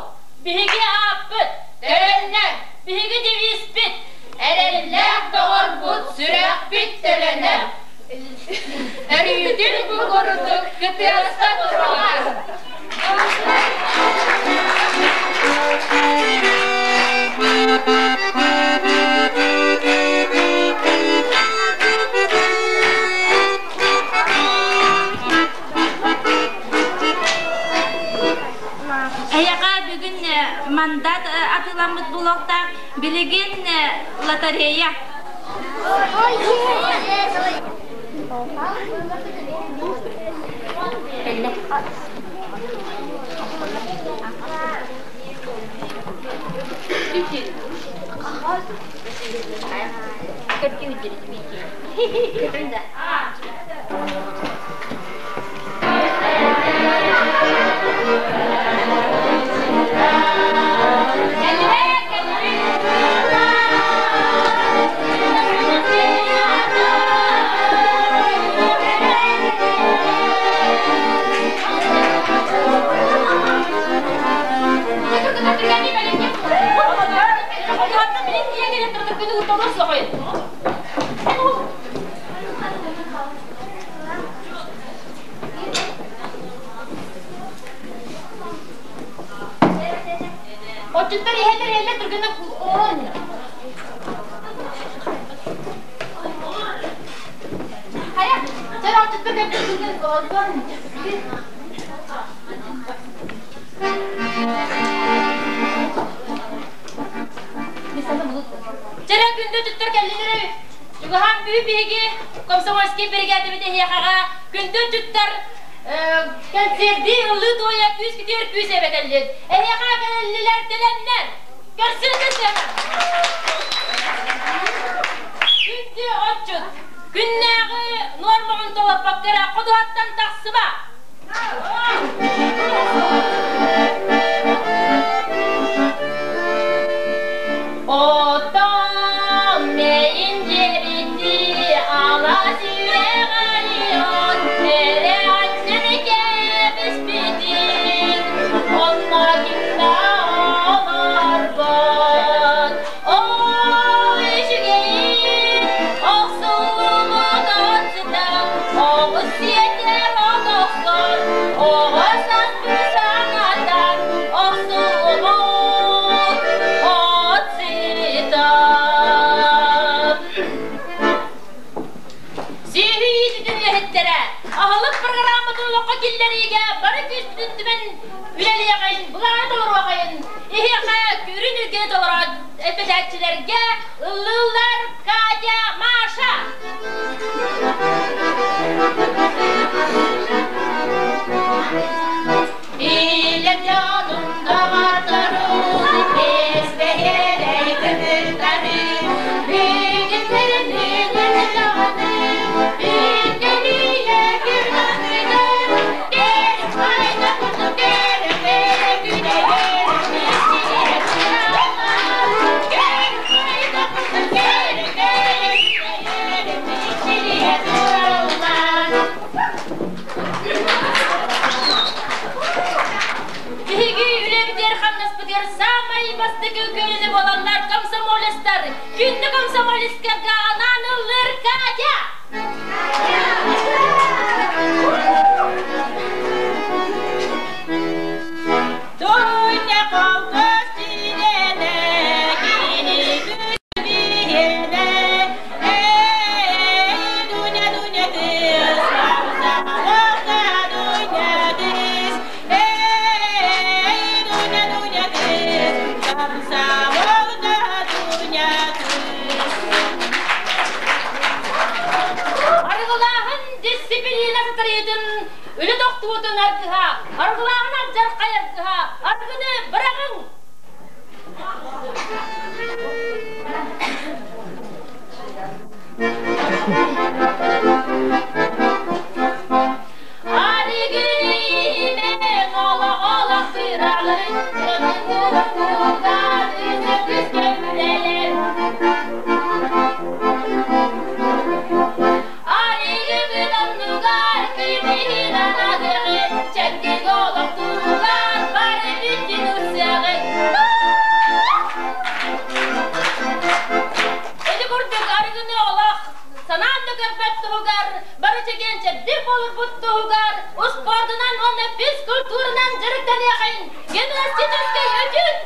Speaker 4: Биһиги ааппыт!
Speaker 10: Төлөннөр!
Speaker 4: Биһиги девизпит!
Speaker 10: Эрэллээх доҕорбут сүрэхпит төлөнө!
Speaker 16: Өрүүтүн бу курдук кытыаста
Speaker 15: Эйэҕэ бүгүн мандат атыыламмыт буолуохтаах. Билигин лотерея. Отчуттар иһэллэр иһэллэр түргэнник оҥорон Хайа, сен отчуттар кэлбит олорон. Чэрэ күндү отчуттар кэллилэр Чугаһаан бүгүн биһиги комсомольский биригээдэбит эһиэхэҕэ күндү отчуттар кэнсиэрдии ыллыы туойа күүс күтүөр күүс эбэтэллит. Эһиэхэ кэлэллилэр төлөннөр. Көрсүн сыана. Күндү отчут, күннээҕи нуормаҕын толорбокко эрэ ходуһаттан тахсыба. Оттон мэйин дьиэбити ала сүрэҕэрион эрэҕиннэн кэбиспитин онно ким да олорбот. Оо, үчүгэйин охсуллубут от сыта оҕус сиэтэр от охсор оҕо саспыт саҥатан охсуллубут от сыта. Сүөһү иититин үлэһиттэрэ аһылык программатын олоххо киллэриигэ бары күүспүтүн түмэн үлэлиэҕин, былааны толоруоҕайын, иһиэхэ күрүн үргэни толорон эппэтээччилэргэ ыллыыллар Катя, Маша. Илэ дьонум доҕотторум, бэс бэһиэлэй көмүллэрим, бүгүн тэриннин даҕаны, бүттэлиилэ күргүнүгэр, кэрэ хайда курдук кэрэ кэрэ күнэгэр, мичилиэ тураллар, кэрэ хайда курдук кэрэ кэрэ күнэгэр, мичилиэ тураллар. Биһиги үлэбитигэр-хамнаспытыгар саамай бастакы көлүнэ буолаллар комсомолецтар. Күндү комсомолецтарга анаан ыллыыр Катя! Дуня холкуос чилиэнэ, кини биһиэнэ, эй, Дуня, Дуня кыыс, комсомолка Дуня кыыс, эй, Дуня, Дуня кыыс, комсомолка Дуня кыыс. Арыгылааһын дисциплина сатарыытын үлэ тохтуутун аргыһа, арыгылааһын алдьархай аргыһа, арыгыны быраҕыҥ! Арыгы олох олох сыраҕын, кылган ытык көмүлэлэр. Арыгыбыт оннугар кимиһин анаһыгын, чэбдик олох туһугар бары бүтүн ылсыаҕын. Ити курдук арыгыны олох санаан да көрбөт туһугар, бары чэгиэн чэбдик буолурбут туһугар успуордунан уонна физкультуранан дьарыктаныахайын гимнастическай өтүүт!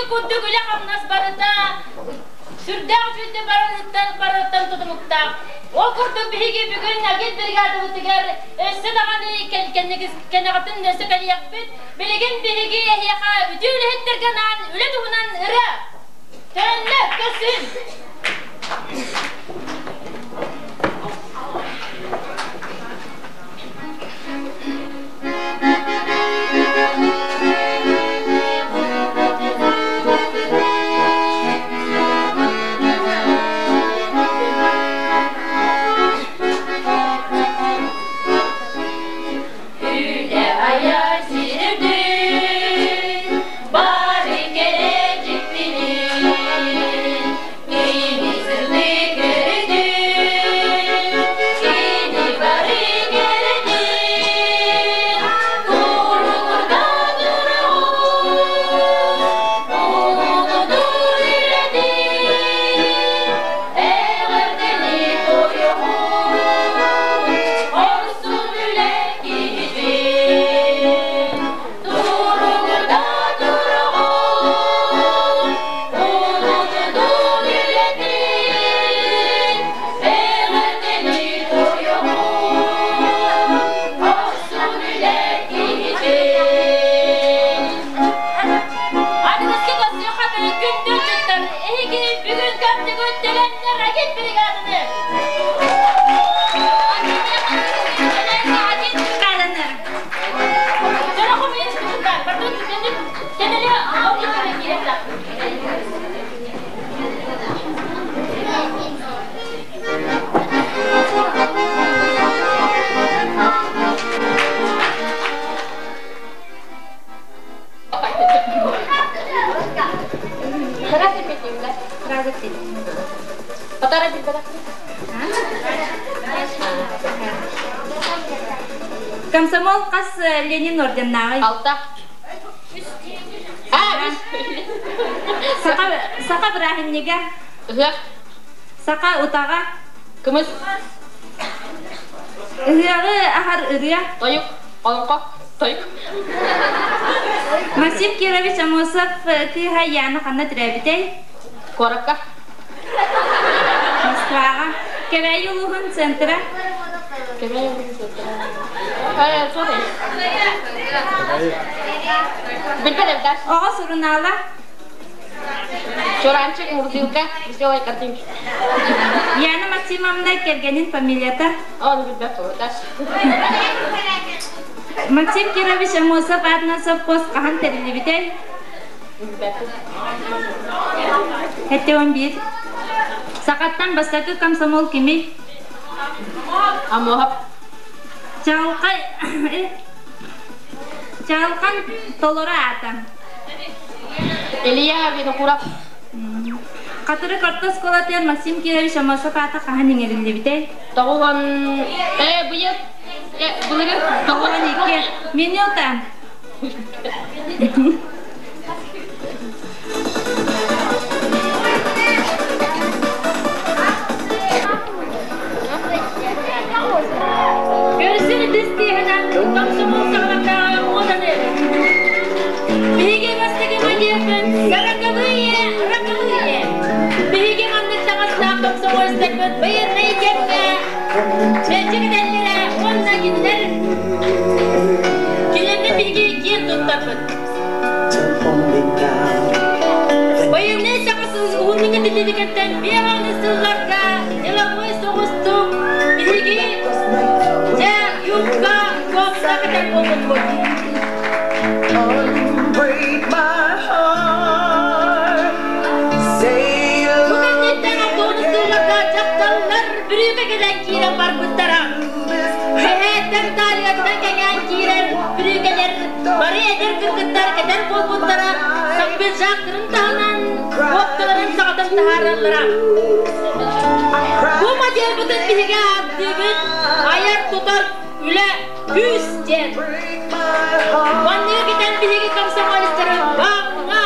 Speaker 15: Билиҥҥи курдук үлэ-хамнас барыта сүрдээх үчүгэйдик барарыттан барарыттан тутулуктаах. Ол курдук биһиги бүгүн агит бригадабытыгар өссө даҕаны кэнэҕэтин өссө кэлиэхпит. Билигин биһиги эһиэхэ үтүө үлэһиттэргэ анаан үлэ туһунан ырыа. Төннө, көрсүн! Үлэ айар сирдин, бары кэрэ дьиктини, Кини сырдык өрүтүн, кини бары кэрэтин, туругурда туругун, улуутутур үлэтин, эҕэрдэни туойуоҕун, хорсун үлэ киһитин. Туругурда туругун, улуутутун үлэтин, эҕэрдэни туойуоҕун, хорсун үлэ киһитин. Аныгыскы көрсүөххэ күндү отчуттар, эһиги бүгүн көрдүгүт төлөннөр агит бригаданы.
Speaker 7: Комсомол хас Ленин орденнааҕый?
Speaker 16: Алта.
Speaker 7: Саха, саха бырааһынньыга?
Speaker 16: Ыһыах.
Speaker 7: Саха утаҕа?
Speaker 16: Кымыс.
Speaker 7: Ыһыаҕы аһар ырыа?
Speaker 16: Тойук. Олоҥхо. Тойук.
Speaker 7: Максим Кирович Амосов кыыһа Яна ханна төрөөбүтэй?
Speaker 16: Куоракка.
Speaker 7: Москваҕа. Кэбээйи улууһун центра?
Speaker 16: Кэбээйи улууһун центра. Суох. Билбэт эбитэ.
Speaker 7: Оҕо сурунаала?
Speaker 16: Чуранчик, Мурзилка, Веселая картинка.
Speaker 7: Яна Максимовна кэргэнин фамилията?
Speaker 16: Оны билбэт дальше.
Speaker 7: Максим Кирович Амосов аатынан совхоз хаһан тэриллибитэй? 71. Сахаттан бастакы комсомол кимий?
Speaker 16: Амоһап.
Speaker 7: Чаҕылхай Чаҕылхан толору аата.
Speaker 16: Илья Винокуров.
Speaker 7: Хатырык орто оскуолатыгар Максим Кирович Амосов аата хаһан иҥэриллибитэй?
Speaker 16: Тоҕуон быйыл былырыын
Speaker 7: 92. Минута.
Speaker 15: Көрсүн ытыс тыаһынан комсомол саҕалатааҕы муоданы. Биһиги бастакы мадьыаппыт сороковые роковые. Биһиги маннык таҥастаах комсомольцтарбыт байыаннай кэмҥэ мэлдьи кэтэллэрэ уонна кинилэр кинилэртэн биһиги киэн туттарбыт. Байыаннай таҥас уһуннук этиллибикэттэн биэҕэни сылларга деловой соҕустук биһиги дьэ юбка куопса кэтэр буолбуппут. Бу кэнниттэн автобус сылларга дьахталлар бүрүүкэ кэлэн киирэн барбыттара. Эһээттэн талияттан кэҥээн киирэр бүрүүкэлэр бары эдэр кыргыттар кэтэр буолбуттара саппыджаактарын таһынан куопталарын саҕатан таһаараллара. Бу моделбытын биһиги ааттыыбыт айар-тутар үлэ күүс диэн. Манныгы кэтэн биһиги комсомолецтары БАМ-ҥа,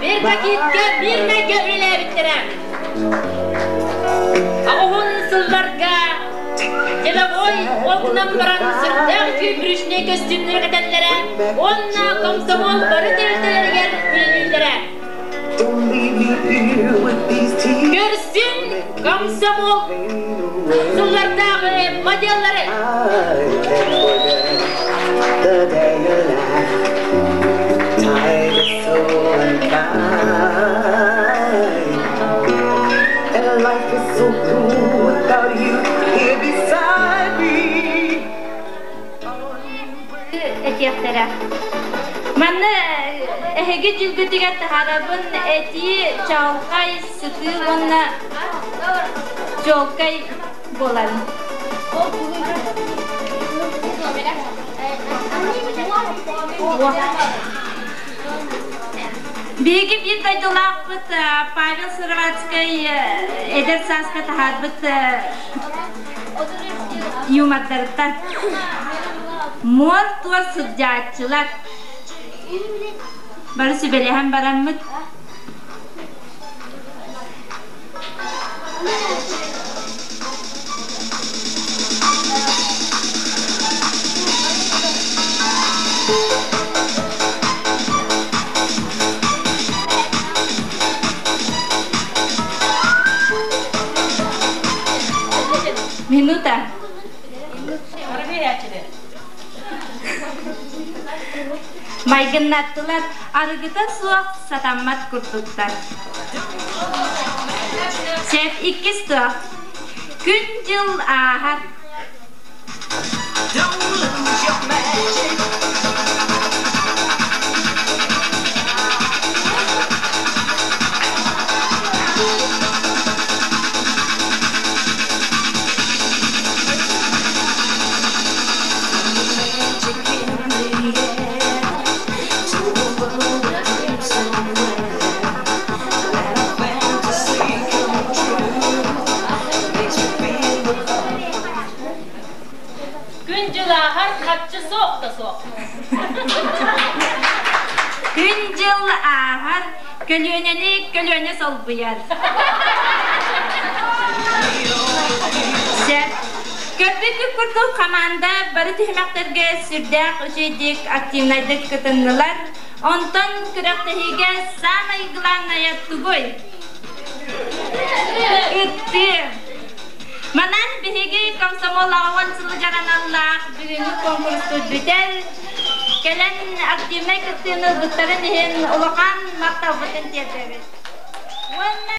Speaker 15: Беркакитка, Мирнэйгэ үлэлээбиттэрэ. Аҕыһын сылларга деловой ол гынан баран сүрдээх үчүгэй брючнай көстүүмнэри кэтэллэрэ уонна комсомол бары тэрилтэлэригэр үлэлииллэрэ.
Speaker 16: Комсомол сыллардааҕы моделлары.
Speaker 7: Этиэхтэрэ. Манна эһиги дьүлгүтүгэр таһаарабын этии чаҕылхай, сытыы уонна чуолкай буолан. Биһиги биир дойдулаахпыт Павел Сыроватскай эдэр сааска таһаарбыт юмордарыттан Муор-туор сылдьааччылар бары сүбэлэһэн бараммыт Минута. Майгыннаттылар, арыгыта суох сатаммат курдуктар. Сөп иккис туох. Күн-дьыл ааһар.
Speaker 15: Күн-дьыл ааһар, харчы суох да суох.
Speaker 7: Күн-дьыл ааһар, көлүөнэни көлүөнэ солбуйар. Сөп. Көрбүккүт курдук хамаанда бары түһүмэхтэргэ сүрдээх үчүгэйдик, активнайдык кытыннылар. Онтон күрэхтэһиигэ саамай главное тугуй? Ыттыы. Манан биһиги комсомол аҕа сылыгар аналлаах бүгүҥҥү конкурспут бүтэр. Кэлэн активнай кыттыыны ылбыттарын иһин улахан махталбытын тиэрдэбит. Уонна